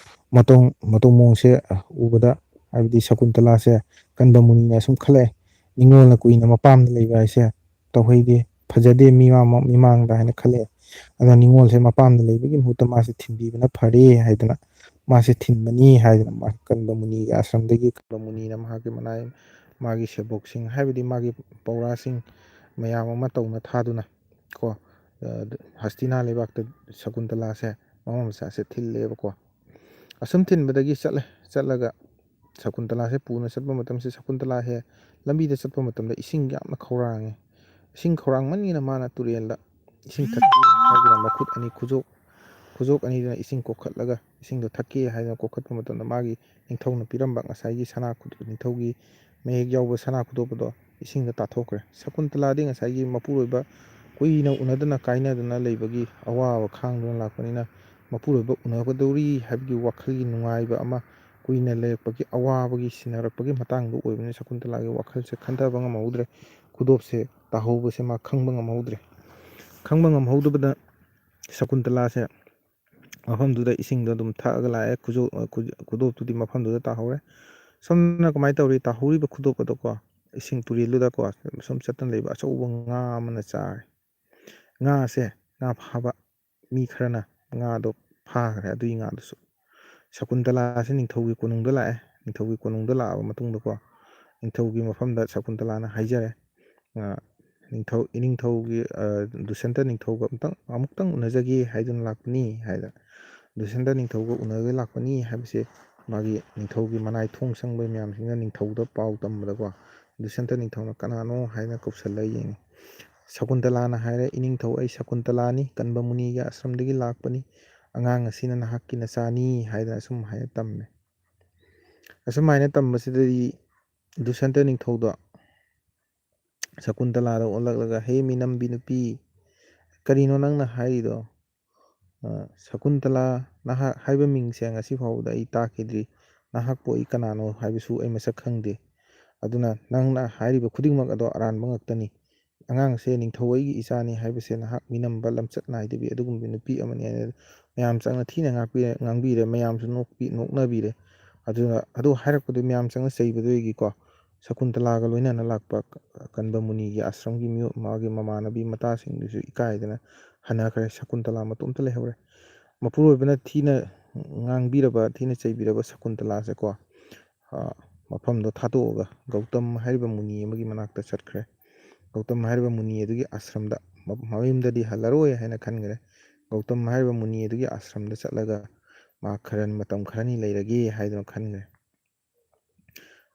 ꯃꯇꯧ, ꯃꯇꯧ ꯃꯑꯣꯡꯁꯦ ꯎꯕꯗ, ꯍꯥꯏꯕꯗꯤ ꯁꯀꯨꯟꯇꯂꯥꯁꯦ ꯀꯟꯕ ꯃꯨꯅꯤꯅ ꯁꯨꯝ ꯈꯜꯂꯛꯑꯦ꯫ ꯅꯤꯡꯉꯣꯜꯅ ꯀꯨꯏꯅ ꯃꯄꯥꯝꯗ ꯂꯩꯕ ꯍꯥꯏꯁꯦ ꯇꯧꯍꯩꯗꯦ, ꯐꯖꯗꯦ ꯃꯤꯃꯥꯡ-, ꯃꯤꯃꯥꯡꯗ ꯍꯥꯏꯅ ꯈꯜꯂꯛꯑꯦ꯫ ꯑꯗꯨꯅ ꯅꯤꯡꯉꯣꯜꯁꯦ ꯃꯄꯥꯝꯗ ꯂꯩꯕꯒꯤ ꯃꯍꯨꯠꯇ ꯃꯥꯁꯦ ꯊꯤꯟꯕꯤꯕꯅ ꯐꯔꯦ ꯍꯥꯏꯗꯅ, ꯃꯥꯁꯦ ꯊꯤꯟꯕꯅꯤ ꯍꯥꯏꯗꯅ, ꯃꯥ ꯀꯟꯕ ꯃꯨꯅꯤꯒꯤ ꯑꯥꯁ꯭ꯔꯝꯗꯒꯤ ꯀꯟꯕ ꯃꯨꯅꯤꯅ ꯃꯍꯥꯛꯀꯤ ꯃꯅꯥꯏ, ꯃꯥꯒꯤ ꯁꯦꯕꯣꯛꯁꯤꯡ, ꯍꯥꯏꯕꯗꯤ ꯃꯥꯒꯤ ꯄꯧꯔꯥꯁꯤꯡ ꯃꯌꯥꯝ ꯑꯃ ꯇꯧꯅ ꯊꯥꯗꯨꯅ ꯀꯣ, ꯑ, ꯍꯁꯇꯤꯅꯥ ꯂꯩꯕꯥꯛꯇ ꯁꯀꯨꯟꯇꯂꯥꯁꯦ ꯃꯃꯥ ꯃꯆꯥꯁꯦ ꯊꯤꯜꯂꯦꯕꯀꯣ꯫ ꯑꯁꯨꯝ ꯊꯤꯟꯕꯗꯒꯤ ꯆꯠꯂꯦ꯫ ꯆꯠꯂꯒ ꯁꯀꯨꯟꯇꯂꯥꯁꯦ ꯄꯨꯅ ꯆꯠꯄ ꯃꯇꯝꯁꯤꯗ ꯁꯀꯨꯟꯇꯂꯥꯁꯦ ꯂꯝꯕꯤꯗ ꯆꯠꯄ ꯃꯇꯝꯗ ꯏꯁꯤꯡ ꯌꯥꯝꯅ ꯈꯧꯔꯥꯡꯉꯦ꯫ ꯏꯁꯤꯡ ꯈꯧꯔꯥꯡꯃꯟꯒꯤꯅ ꯃꯥꯅ ꯇꯨꯔꯦꯜꯗ ꯏꯁꯤꯡ ꯊꯛꯀꯦ ꯍꯥꯏꯗꯨꯅ ꯃꯈꯨꯠ ꯑꯅꯤ, ꯈꯨꯖꯣꯞ, ꯈꯨꯖꯣꯞ ꯑꯅꯤꯗꯨꯅ ꯏꯁꯤꯡ ꯀꯣꯛꯈꯠꯂꯒ, ꯏꯁꯤꯡꯗꯣ ꯊꯛꯀꯦ ꯍꯥꯏꯗꯅ ꯀꯣꯛꯈꯠꯄ ꯃꯇꯝꯗ, ꯃꯥꯒꯤ ꯅꯤꯡꯊꯧꯅ ꯄꯤꯔꯝꯕ ꯉꯁꯥꯏꯒꯤ ꯁꯅꯥ ꯈꯨꯗꯣꯞ, ꯅꯤꯡꯊꯧꯒꯤ ꯃꯌꯦꯛ ꯌꯥꯎꯕ ꯁꯅꯥ ꯈꯨꯗꯣꯞ ꯑꯗꯣ ꯏꯁꯤꯡꯗ ꯇꯥꯊꯣꯛꯈ꯭ꯔꯦ꯫ ꯁꯀꯨꯟꯇꯂꯥꯗꯤ ꯉꯁꯥꯏꯒꯤ ꯃꯄꯨꯔꯣꯏꯕ ꯀꯨꯏꯅ ꯎꯅꯗꯅ ꯀꯥꯏꯅꯗꯨꯅ ꯂꯩꯕꯒꯤ ꯑꯋꯥꯕ ꯈꯥꯡꯗꯨꯅ ꯂꯥꯛꯄꯅꯤꯅ, ꯃꯄꯨꯔꯣꯏꯕ ꯎꯅꯒꯗꯧꯔꯤ ꯍꯥꯏꯕꯒꯤ ꯋꯥꯈꯜꯒꯤ ꯅꯨꯡꯉꯥꯏꯕ ꯑꯃ, ꯀꯨꯏꯅ ꯂꯩꯔꯛꯄꯒꯤ ꯑꯋꯥꯕꯒꯤ ꯁꯤꯟꯅꯔꯛꯄꯒꯤ ꯃꯇꯥꯡꯗꯨ ꯑꯣꯏꯕꯅꯤꯅ, ꯁꯀꯨꯟꯇꯂꯥꯒꯤ ꯋꯥꯈꯜꯁꯦ ꯈꯟꯊꯕ ꯉꯝꯍꯧꯗ꯭ꯔꯦ꯫ ꯈꯨꯗꯣꯞꯁꯦ ꯇꯥꯍꯧꯕꯁꯦ ꯃꯥ ꯈꯪꯕ ꯉꯝꯍꯧꯗ꯭ꯔꯦ꯫ ꯈꯪꯕ ꯉꯝꯍꯧꯗꯕꯗ ꯁꯀꯨꯟꯇꯂꯥꯁꯦ ꯃꯐꯝꯗꯨꯗ ꯏꯁꯤꯡꯗꯣ ꯑꯗꯨꯝ ꯊꯛꯑꯒ ꯂꯥꯛꯑꯦ꯫ ꯈꯨꯖꯣ-, ꯈꯨ-, ꯈꯨꯗꯣꯞꯇꯨꯗꯤ ꯃꯐꯝꯗꯨꯗ ꯇꯥꯍꯧꯔꯦ꯫ ꯁꯣꯝꯗꯅ ꯀꯃꯥꯏꯅ ꯇꯧꯔꯤ? ꯇꯥꯍꯧꯔꯤꯕ ꯈꯨꯗꯣꯞ ꯑꯗꯣꯀꯣ, ꯏꯁꯤꯡ ꯇꯨꯔꯦꯜꯗꯨꯗꯀꯣ, ꯁꯨꯝ ꯆꯠꯇꯅ ꯂꯩꯕ ꯑꯆꯧꯕ ꯉꯥ ꯑꯃꯅ ꯆꯥꯔꯦ꯫ ꯉꯥꯁꯦ, ꯉꯥ ꯐꯥꯕ ꯃꯤ ꯈꯔꯅ ꯉꯥꯗꯣ ꯐꯥꯈ꯭ꯔꯦ꯫ ꯑꯗꯨꯒꯤ ꯉꯥꯗꯨꯁꯨ ꯁꯀꯨꯟꯇꯂꯥꯁꯦ ꯅꯤꯡꯊꯧꯒꯤ ꯀꯣꯅꯨꯡꯗ ꯂꯥꯛꯑꯦ꯫ ꯅꯤꯡꯊꯧꯒꯤ ꯀꯣꯅꯨꯡꯗ ꯂꯥꯛꯑꯕ ꯃꯇꯨꯡꯗꯀꯣ, ꯅꯤꯡꯊꯧꯒꯤ ꯃꯐꯝꯗ ꯁꯀꯨꯟꯇꯂꯥꯅ ꯍꯥꯏꯖꯔꯦ, ꯑ, "ꯅꯤꯡꯊꯧ, ꯏꯅꯤꯡꯊꯧꯒꯤ, ꯑ, ꯗꯨꯁꯟꯇ ꯅꯤꯡꯊꯧꯒ ꯑꯃꯨꯛꯇꯪ, ꯑꯃꯨꯛꯇꯪ ꯎꯅꯖꯒꯦ ꯍꯥꯏꯗꯨꯅ ꯂꯥꯛꯄꯅꯤ" ꯍꯥꯏꯗꯅ꯫ ꯗꯨꯁꯟꯇ ꯅꯤꯡꯊꯧꯒ ꯎꯅꯕ ꯂꯥꯛꯄꯅꯤ ꯍꯥꯏꯕꯁꯦ ꯃꯥꯒꯤ ꯅꯤꯡꯊꯧꯒꯤ ꯃꯅꯥꯏ ꯊꯣꯡ ꯆꯪꯕ ꯃꯌꯥꯝꯁꯤꯡꯅ ꯅꯤꯡꯊꯧꯗ ꯄꯥꯎ ꯇꯝꯕꯗꯀꯣ, ꯗꯨꯁꯟꯇ ꯅꯤꯡꯊꯧꯅ "ꯀꯅꯥꯅꯣ?" ꯍꯥꯏꯅ ꯀꯧꯁꯜꯂ ꯌꯦꯡꯉꯤ꯫ ꯁꯀꯨꯟꯇꯂꯥꯅ ꯍꯥꯏꯔꯦ, "ꯏꯅꯤꯡꯊꯧ, ꯑꯩ ꯁꯀꯨꯟꯇꯂꯥꯅꯤ, ꯀꯟꯕ ꯃꯨꯅꯤꯒꯤ ꯑꯥꯁ꯭ꯔꯝꯗꯒꯤ ꯂꯥꯛꯄꯅꯤ, ꯑꯉꯥꯡ ꯑꯁꯤꯅ ꯅꯍꯥꯛꯀꯤ ꯅꯆꯥꯅꯤ" ꯍꯥꯏꯗꯅ ꯑꯁꯨꯝ ꯍꯥꯏꯅ ꯇꯝꯃꯦ꯫ ꯑꯁꯨꯝꯍꯥꯏꯅ ꯇꯝꯕꯁꯤꯗꯗꯤ ꯗꯨꯁꯟꯇ ꯅꯤꯡꯊꯧꯗꯣ ꯁꯀꯨꯟꯇꯂꯥꯗ ꯑꯣꯜꯂꯛꯂꯒ, "ꯍꯦ ꯃꯤꯅꯝꯕꯤ ꯅꯨꯄꯤ, ꯀꯔꯤꯅꯣ ꯅꯪꯅ ꯍꯥꯏꯔꯤꯗꯣ? ꯑ, ꯁꯀꯨꯟꯇꯂꯥ ꯅꯍꯥꯛ ꯍꯥꯏꯕ ꯃꯤꯡꯁꯦ ꯉꯁꯤ ꯐꯥꯎꯕꯗ ꯑꯩ ꯇꯥꯈꯤꯗ꯭ꯔꯤ꯫ ꯅꯍꯥꯛꯄꯨ ꯑꯩ ꯀꯅꯥꯅꯣ ꯍꯥꯏꯕꯁꯨ ꯑꯩ ꯃꯁꯛ ꯈꯪꯗꯦ꯫ ꯑꯗꯨꯅ ꯅꯪꯅ ꯍꯥꯏꯔꯤꯕ ꯈꯨꯗꯤꯡꯃꯛ ꯑꯗꯣ ꯑꯔꯥꯟꯕ ꯉꯥꯛꯇꯅꯤ꯫ ꯑꯉꯥꯡꯁꯦ ꯅꯤꯡꯊꯧ ꯑꯩꯒꯤ ꯏꯆꯥꯅꯤ ꯍꯥꯏꯕꯁꯦ ꯅꯍꯥꯛ ꯃꯤꯅꯝꯕ, ꯂꯝꯆꯠ ꯅꯥꯏꯗꯕꯤ ꯑꯗꯨꯒꯨꯝꯕ ꯅꯨꯄꯤ ꯑꯃꯅꯤ" ꯍꯥꯏꯅ ꯃꯌꯥꯝ ꯆꯪꯅ ꯊꯤꯅ ꯉꯥꯛꯄꯤꯔꯦ, ꯉꯥꯡꯕꯤꯔꯦ, ꯃꯌꯥꯝꯁꯨ ꯅꯣꯛꯄꯤ-, ꯅꯣꯛꯅꯕꯤꯔꯦ꯫ ꯑꯗꯨꯅ ꯑꯗꯨ ꯍꯥꯏꯔꯛꯄꯗꯨ ꯃꯌꯥꯝ ꯆꯪꯅ ꯆꯩꯕꯗꯨꯗꯒꯤꯀꯣ, ꯁꯀꯨꯟꯇꯂꯥꯒ ꯂꯣꯏꯅꯅ ꯂꯥꯛꯄ ꯀꯟꯕ ꯃꯨꯅꯤꯒꯤ ꯑꯥꯁ꯭ꯔꯝꯒꯤ ꯃꯤꯑꯣ-, ꯃꯥꯒꯤ ꯃꯃꯥꯟꯅꯕꯤ ꯃꯇꯥꯁꯤꯡꯗꯨꯁꯨ ꯏꯀꯥꯏꯗꯅ ꯍꯟꯅꯈ꯭ꯔꯦ꯫ ꯁꯀꯨꯟꯇꯂꯥ ꯃꯇꯣꯝꯇ ꯂꯩꯍꯧꯔꯦ꯫ ꯃꯄꯨꯔꯣꯏꯕꯅ ꯊꯤꯅ ꯉꯥꯡꯕꯤꯔꯕ, ꯊꯤꯅ ꯆꯩꯕꯤꯔꯕ ꯁꯀꯨꯟꯇꯂꯥꯁꯦꯀꯣ, ꯑ, ꯃꯐꯝꯗꯣ ꯊꯥꯗꯣꯛꯑꯒ ꯒꯧꯇꯝ ꯍꯥꯏꯔꯤꯕ ꯃꯨꯅꯤ ꯑꯃꯒꯤ ꯃꯅꯥꯛꯇ ꯆꯠꯈ꯭ꯔꯦ꯫ ꯒꯧꯇꯝ ꯍꯥꯏꯔꯤꯕ ꯃꯨꯅꯤ ꯑꯗꯨꯒꯤ ꯑꯥꯁ꯭ꯔꯝꯗ, ꯃ-, ꯃꯌꯨꯝꯗꯗꯤ ꯍꯜꯂꯔꯣꯏ ꯍꯥꯏꯅ ꯈꯟꯈ꯭ꯔꯦ꯫ ꯒꯧꯇꯝ ꯍꯥꯏꯔꯤꯕ ꯃꯨꯅꯤ ꯑꯗꯨꯒꯤ ꯑꯥꯁ꯭ꯔꯝꯗ ꯆꯠꯂꯒ ꯃꯥ ꯈꯔ ꯃꯇꯝ ꯈꯔꯅꯤ ꯂꯩꯔꯒꯦ ꯍꯥꯏꯗꯨꯅ ꯈꯟꯈ꯭ꯔꯦ꯫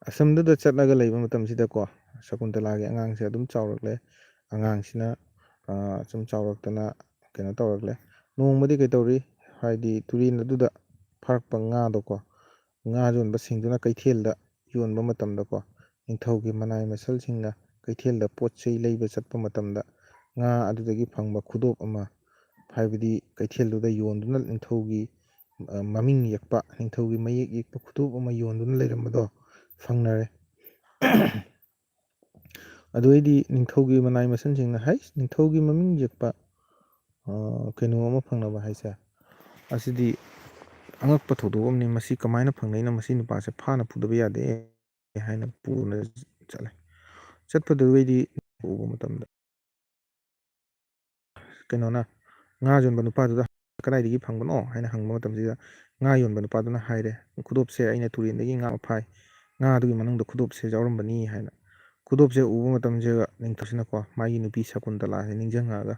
ꯑꯥꯁ꯭ꯔꯝꯗꯨꯗ ꯆꯠꯂꯒ ꯂꯩꯕ ꯃꯇꯝꯁꯤꯗꯀꯣ, ꯁꯀꯨꯟꯇꯂꯥꯒꯤ ꯑꯉꯥꯡꯁꯦ ꯑꯗꯨꯝ ꯆꯥꯎꯔꯛꯂꯦ꯫ ꯑꯉꯥꯡꯁꯤꯅ, ꯑ, ꯁꯨꯝ ꯆꯥꯎꯔꯛꯇꯅ ꯀꯩꯅꯣ ꯇꯧꯔꯛꯂꯦ꯫ ꯅꯣꯡꯃꯗꯤ ꯀꯩꯇꯧꯔꯤ, ꯍꯥꯏꯗꯤ ꯇꯨꯔꯦꯟ ꯑꯗꯨꯗ ꯐꯥꯔꯛꯄ ꯉꯥꯗꯣꯀꯣ, ꯉꯥ ꯌꯣꯟꯕꯁꯤꯡꯗꯨꯅ ꯀꯩꯊꯦꯜꯗ ꯌꯣꯟꯕ ꯃꯇꯝꯗꯀꯣ, ꯅꯤꯡꯊꯧꯒꯤ ꯃꯅꯥꯏ ꯃꯁꯜꯁꯤꯡꯅ ꯀꯩꯊꯦꯜꯗ ꯄꯣꯠ ꯆꯩ ꯂꯩꯕ ꯆꯠꯄ ꯃꯇꯝꯗ ꯉꯥ ꯑꯗꯨꯗꯒꯤ ꯐꯪꯕ ꯈꯨꯗꯣꯞ ꯑꯃ, ꯍꯥꯏꯕꯗꯤ ꯀꯩꯊꯦꯜꯗꯨꯗ ꯌꯣꯟꯗꯨꯅ ꯅꯤꯡꯊꯧꯒꯤ, ꯑ, ꯃꯃꯤꯡ ꯌꯦꯛꯄ, ꯅꯤꯡꯊꯧꯒꯤ ꯃꯌꯦꯛ ꯌꯦꯛꯄ ꯈꯨꯗꯣꯞ ꯑꯃ ꯌꯣꯟꯗꯨꯅ ꯂꯩꯔꯝꯕꯗꯣ ꯐꯪꯅꯔꯦ꯫ ꯑꯗꯨꯗꯩꯗꯤ ꯅꯤꯡꯊꯧꯒꯤ ꯃꯅꯥꯏ ꯃꯁꯜꯁꯤꯡꯅ, "ꯍꯩꯁ, ꯅꯤꯡꯊꯧꯒꯤ ꯃꯃꯤꯡ ꯌꯦꯛꯄ, ꯑ, ꯀꯩꯅꯣ ꯑꯃ ꯐꯪꯅꯕ ꯍꯥꯏꯁꯦ, ꯑꯁꯤꯗꯤ ꯑꯉꯛꯄ ꯊꯧꯗꯣꯛ ꯑꯃꯅꯤ, ꯃꯁꯤ ꯀꯃꯥꯏꯅ ꯐꯪꯅꯩꯅꯣ? ꯃꯁꯤ ꯅꯨꯄꯥꯁꯦ ꯐꯥꯅ ꯄꯨꯗꯕ ꯌꯥꯗꯦ" ꯍꯥꯏꯅ ꯄꯨꯅ ꯆꯠꯂꯦ꯫ ꯆꯠꯄꯗꯨꯗꯩꯗꯤ ꯎꯕ ꯃꯇꯝꯗ ꯀꯩꯅꯣꯅ, ꯉꯥ ꯌꯣꯟꯕ ꯅꯨꯄꯥꯗꯨꯗ "ꯀꯗꯥꯏꯗꯒꯤ ꯐꯪꯕꯅꯣ?" ꯍꯥꯏꯅ ꯍꯪꯕ ꯃꯇꯝꯁꯤꯗ, ꯉꯥ ꯌꯣꯟꯕ ꯅꯨꯄꯥꯗꯨꯅ ꯍꯥꯏꯔꯦ, "ꯈꯨꯗꯣꯞꯁꯦ ꯑꯩꯅ ꯇꯨꯔꯦꯟꯗꯒꯤ ꯉꯥ ꯑꯃ ꯐꯥꯏ, ꯉꯥ ꯑꯗꯨꯒꯤ ꯃꯅꯨꯡꯗ ꯈꯨꯗꯣꯞꯁꯦ ꯌꯥꯎꯔꯝꯕꯅꯤ" ꯍꯥꯏꯅ꯫ ꯈꯨꯗꯣꯞꯁꯦ ꯎꯕ ꯃꯇꯝꯁꯤꯗ ꯅꯤꯡꯊꯧꯁꯤꯅꯀꯣ, ꯃꯥꯒꯤ ꯅꯨꯄꯤ ꯁꯀꯨꯟꯇꯂꯥꯁꯦ ꯅꯤꯡꯁꯤꯡꯉꯛꯑꯒ,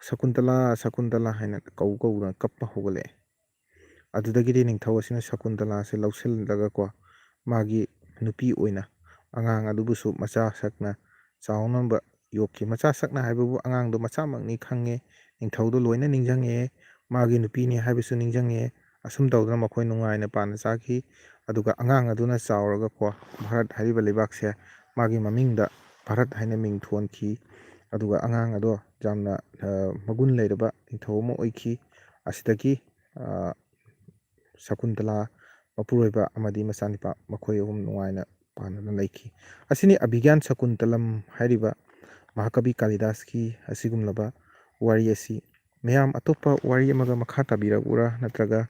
"ꯁꯀꯨꯟꯇꯂꯥ, ꯁꯀꯨꯟꯇꯂꯥ" ꯍꯥꯏꯅ ꯀꯧ ꯀꯧꯗꯅ ꯀꯞꯄ ꯍꯧꯒꯠꯂꯛꯑꯦ꯫ ꯑꯗꯨꯗꯒꯤꯗꯤ ꯅꯤꯡꯊꯧ ꯑꯁꯤꯅ ꯁꯀꯨꯟꯇꯂꯥꯁꯦ ꯂꯧꯁꯤꯜꯂꯒꯀꯣ, ꯃꯥꯒꯤ ꯅꯨꯄꯤ ꯑꯣꯏꯅ ꯑꯉꯥꯡ ꯑꯗꯨꯕꯨꯁꯨ ꯃꯆꯥ ꯁꯛꯅ ꯆꯥꯎꯅꯕ ꯌꯣꯛꯈꯤ꯫ ꯃꯆꯥ ꯁꯛꯅ ꯍꯥꯏꯕꯕꯨ ꯑꯉꯥꯡꯗꯣ ꯃꯆꯥꯃꯛꯅꯤ ꯈꯪꯉꯦ, ꯅꯤꯡꯊꯧꯗꯣ ꯂꯣꯏꯅ ꯅꯤꯡꯁꯤꯡꯉꯦ, ꯃꯥꯒꯤ ꯅꯨꯄꯤꯅꯤ ꯍꯥꯏꯕꯁꯨ ꯅꯤꯡꯁꯤꯡꯉꯦ꯫ ꯑꯁꯨꯝ ꯇꯧꯗꯅ ꯃꯈꯣꯏ ꯅꯨꯡꯉꯥꯏꯅ ꯄꯥꯟꯅ ꯆꯥꯈꯤ꯫ ꯑꯗꯨꯒ ꯑꯉꯥꯡ ꯑꯗꯨꯅ ꯆꯥꯎꯔꯒꯀꯣ, ꯚꯥꯔꯠ ꯍꯥꯏꯔꯤꯕ ꯂꯩꯕꯥꯛꯁꯦ ꯃꯥꯒꯤ ꯃꯃꯤꯡꯗ ꯚꯥꯔꯠ ꯍꯥꯏꯅ ꯃꯤꯡ ꯊꯣꯟꯈꯤ꯫ ꯑꯗꯨꯒ ꯑꯉꯥꯡ ꯑꯗꯣ ꯌꯥꯝꯅ, ꯑ, ꯃꯒꯨꯟ ꯂꯩꯔꯕ ꯅꯤꯡꯊꯧ ꯑꯃ ꯑꯣꯏꯈꯤ꯫ ꯑꯁꯤꯗꯒꯤ, ꯑ, ꯁꯀꯨꯟꯇꯂꯥ ꯃꯄꯨꯔꯣꯏꯕ ꯑꯃꯗꯤ ꯃꯆꯥꯅꯤꯄꯥ ꯃꯈꯣꯏ ꯑꯍꯨꯝ ꯅꯨꯡꯉꯥꯏꯅ ꯄꯥꯟꯗꯨꯅ ꯂꯩꯈꯤ꯫ ꯑꯁꯤꯅꯤ ꯑꯚꯤꯒ꯭ꯌꯥꯟ ꯁꯀꯨꯟꯇꯂꯝ ꯍꯥꯏꯔꯤꯕ ꯃꯍꯥꯀꯕꯤ ꯀꯥꯂꯤꯗꯥꯁꯀꯤ ꯑꯁꯤꯒꯨꯝꯂꯕ ꯋꯥꯔꯤ ꯑꯁꯤ꯫ ꯃꯌꯥꯝ ꯑꯇꯣꯞꯄ ꯋꯥꯔꯤ ꯑꯃꯒ ꯃꯈꯥ ꯇꯥꯕꯤꯔꯛꯎꯔꯥ, ꯅꯠꯇ꯭ꯔꯒ,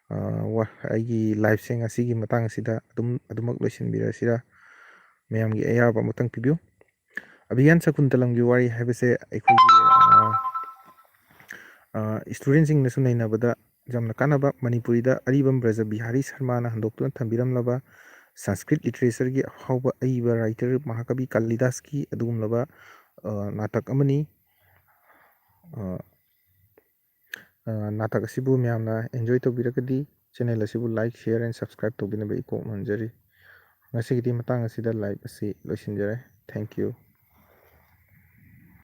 ꯑ, ꯋꯥ-, ꯑꯩꯒꯤ liveꯁꯦ ꯉꯁꯤꯒꯤ ꯃꯇꯥꯡ ꯑꯁꯤꯗ ꯑꯗꯨꯝ, ꯑꯗꯨꯃꯛ ꯂꯣꯏꯁꯤꯟꯕꯤꯔꯁꯤꯔꯥ? ꯃꯌꯥꯝꯒꯤ ꯑꯌꯥꯕ ꯑꯃꯇꯪ ꯄꯤꯕꯤꯌꯨ꯫ ꯑꯚꯤꯒ꯭ꯌꯥꯟ ꯁꯀꯨꯟꯇꯂꯝꯒꯤ ꯋꯥꯔꯤ ꯍꯥꯏꯕꯁꯦ ꯑꯩꯈꯣꯏꯒꯤ, ꯑ, ꯑ, studentꯁꯤꯡꯅꯁꯨ ꯅꯩꯅꯕꯗ ꯌꯥꯝꯅ ꯀꯥꯟꯅꯕ, ꯃꯅꯤꯄꯨꯔꯤꯗ ꯑꯔꯤꯕꯝ ꯕ꯭ꯔꯖ ꯕꯤꯍꯥꯔꯤ ꯁꯔꯃꯅ ꯍꯟꯗꯣꯛꯇꯨꯅ ꯊꯝꯕꯤꯔꯝꯂꯕ Sanskrit literatureꯒꯤ ꯑꯐꯥꯎꯕ ꯑꯏꯕ writer ꯃꯍꯥꯀꯕꯤ ꯀꯥꯂꯤꯗꯥꯁꯀꯤ ꯑꯗꯨꯒꯨꯝꯂꯕ, ꯑ, ꯅꯥꯇꯛ ꯑꯃꯅꯤ꯫ ꯑ, ꯅꯥꯇꯛ ꯑꯁꯤꯕꯨ ꯃꯌꯥꯝꯅ enjoy ꯇꯧꯕꯤꯔꯒꯗꯤ channel ꯑꯁꯤꯕꯨ like, share and subscribe ꯇꯧꯕꯤꯅꯕ ꯏꯀꯣꯛ ꯅꯣꯟꯖꯔꯤ꯫ ꯉꯁꯤꯒꯤꯗꯤ ꯃꯇꯥꯡ ꯑꯁꯤꯗ live ꯑꯁꯤ ꯂꯣꯏꯁꯤꯟꯖꯔꯦ꯫ Thank you꯫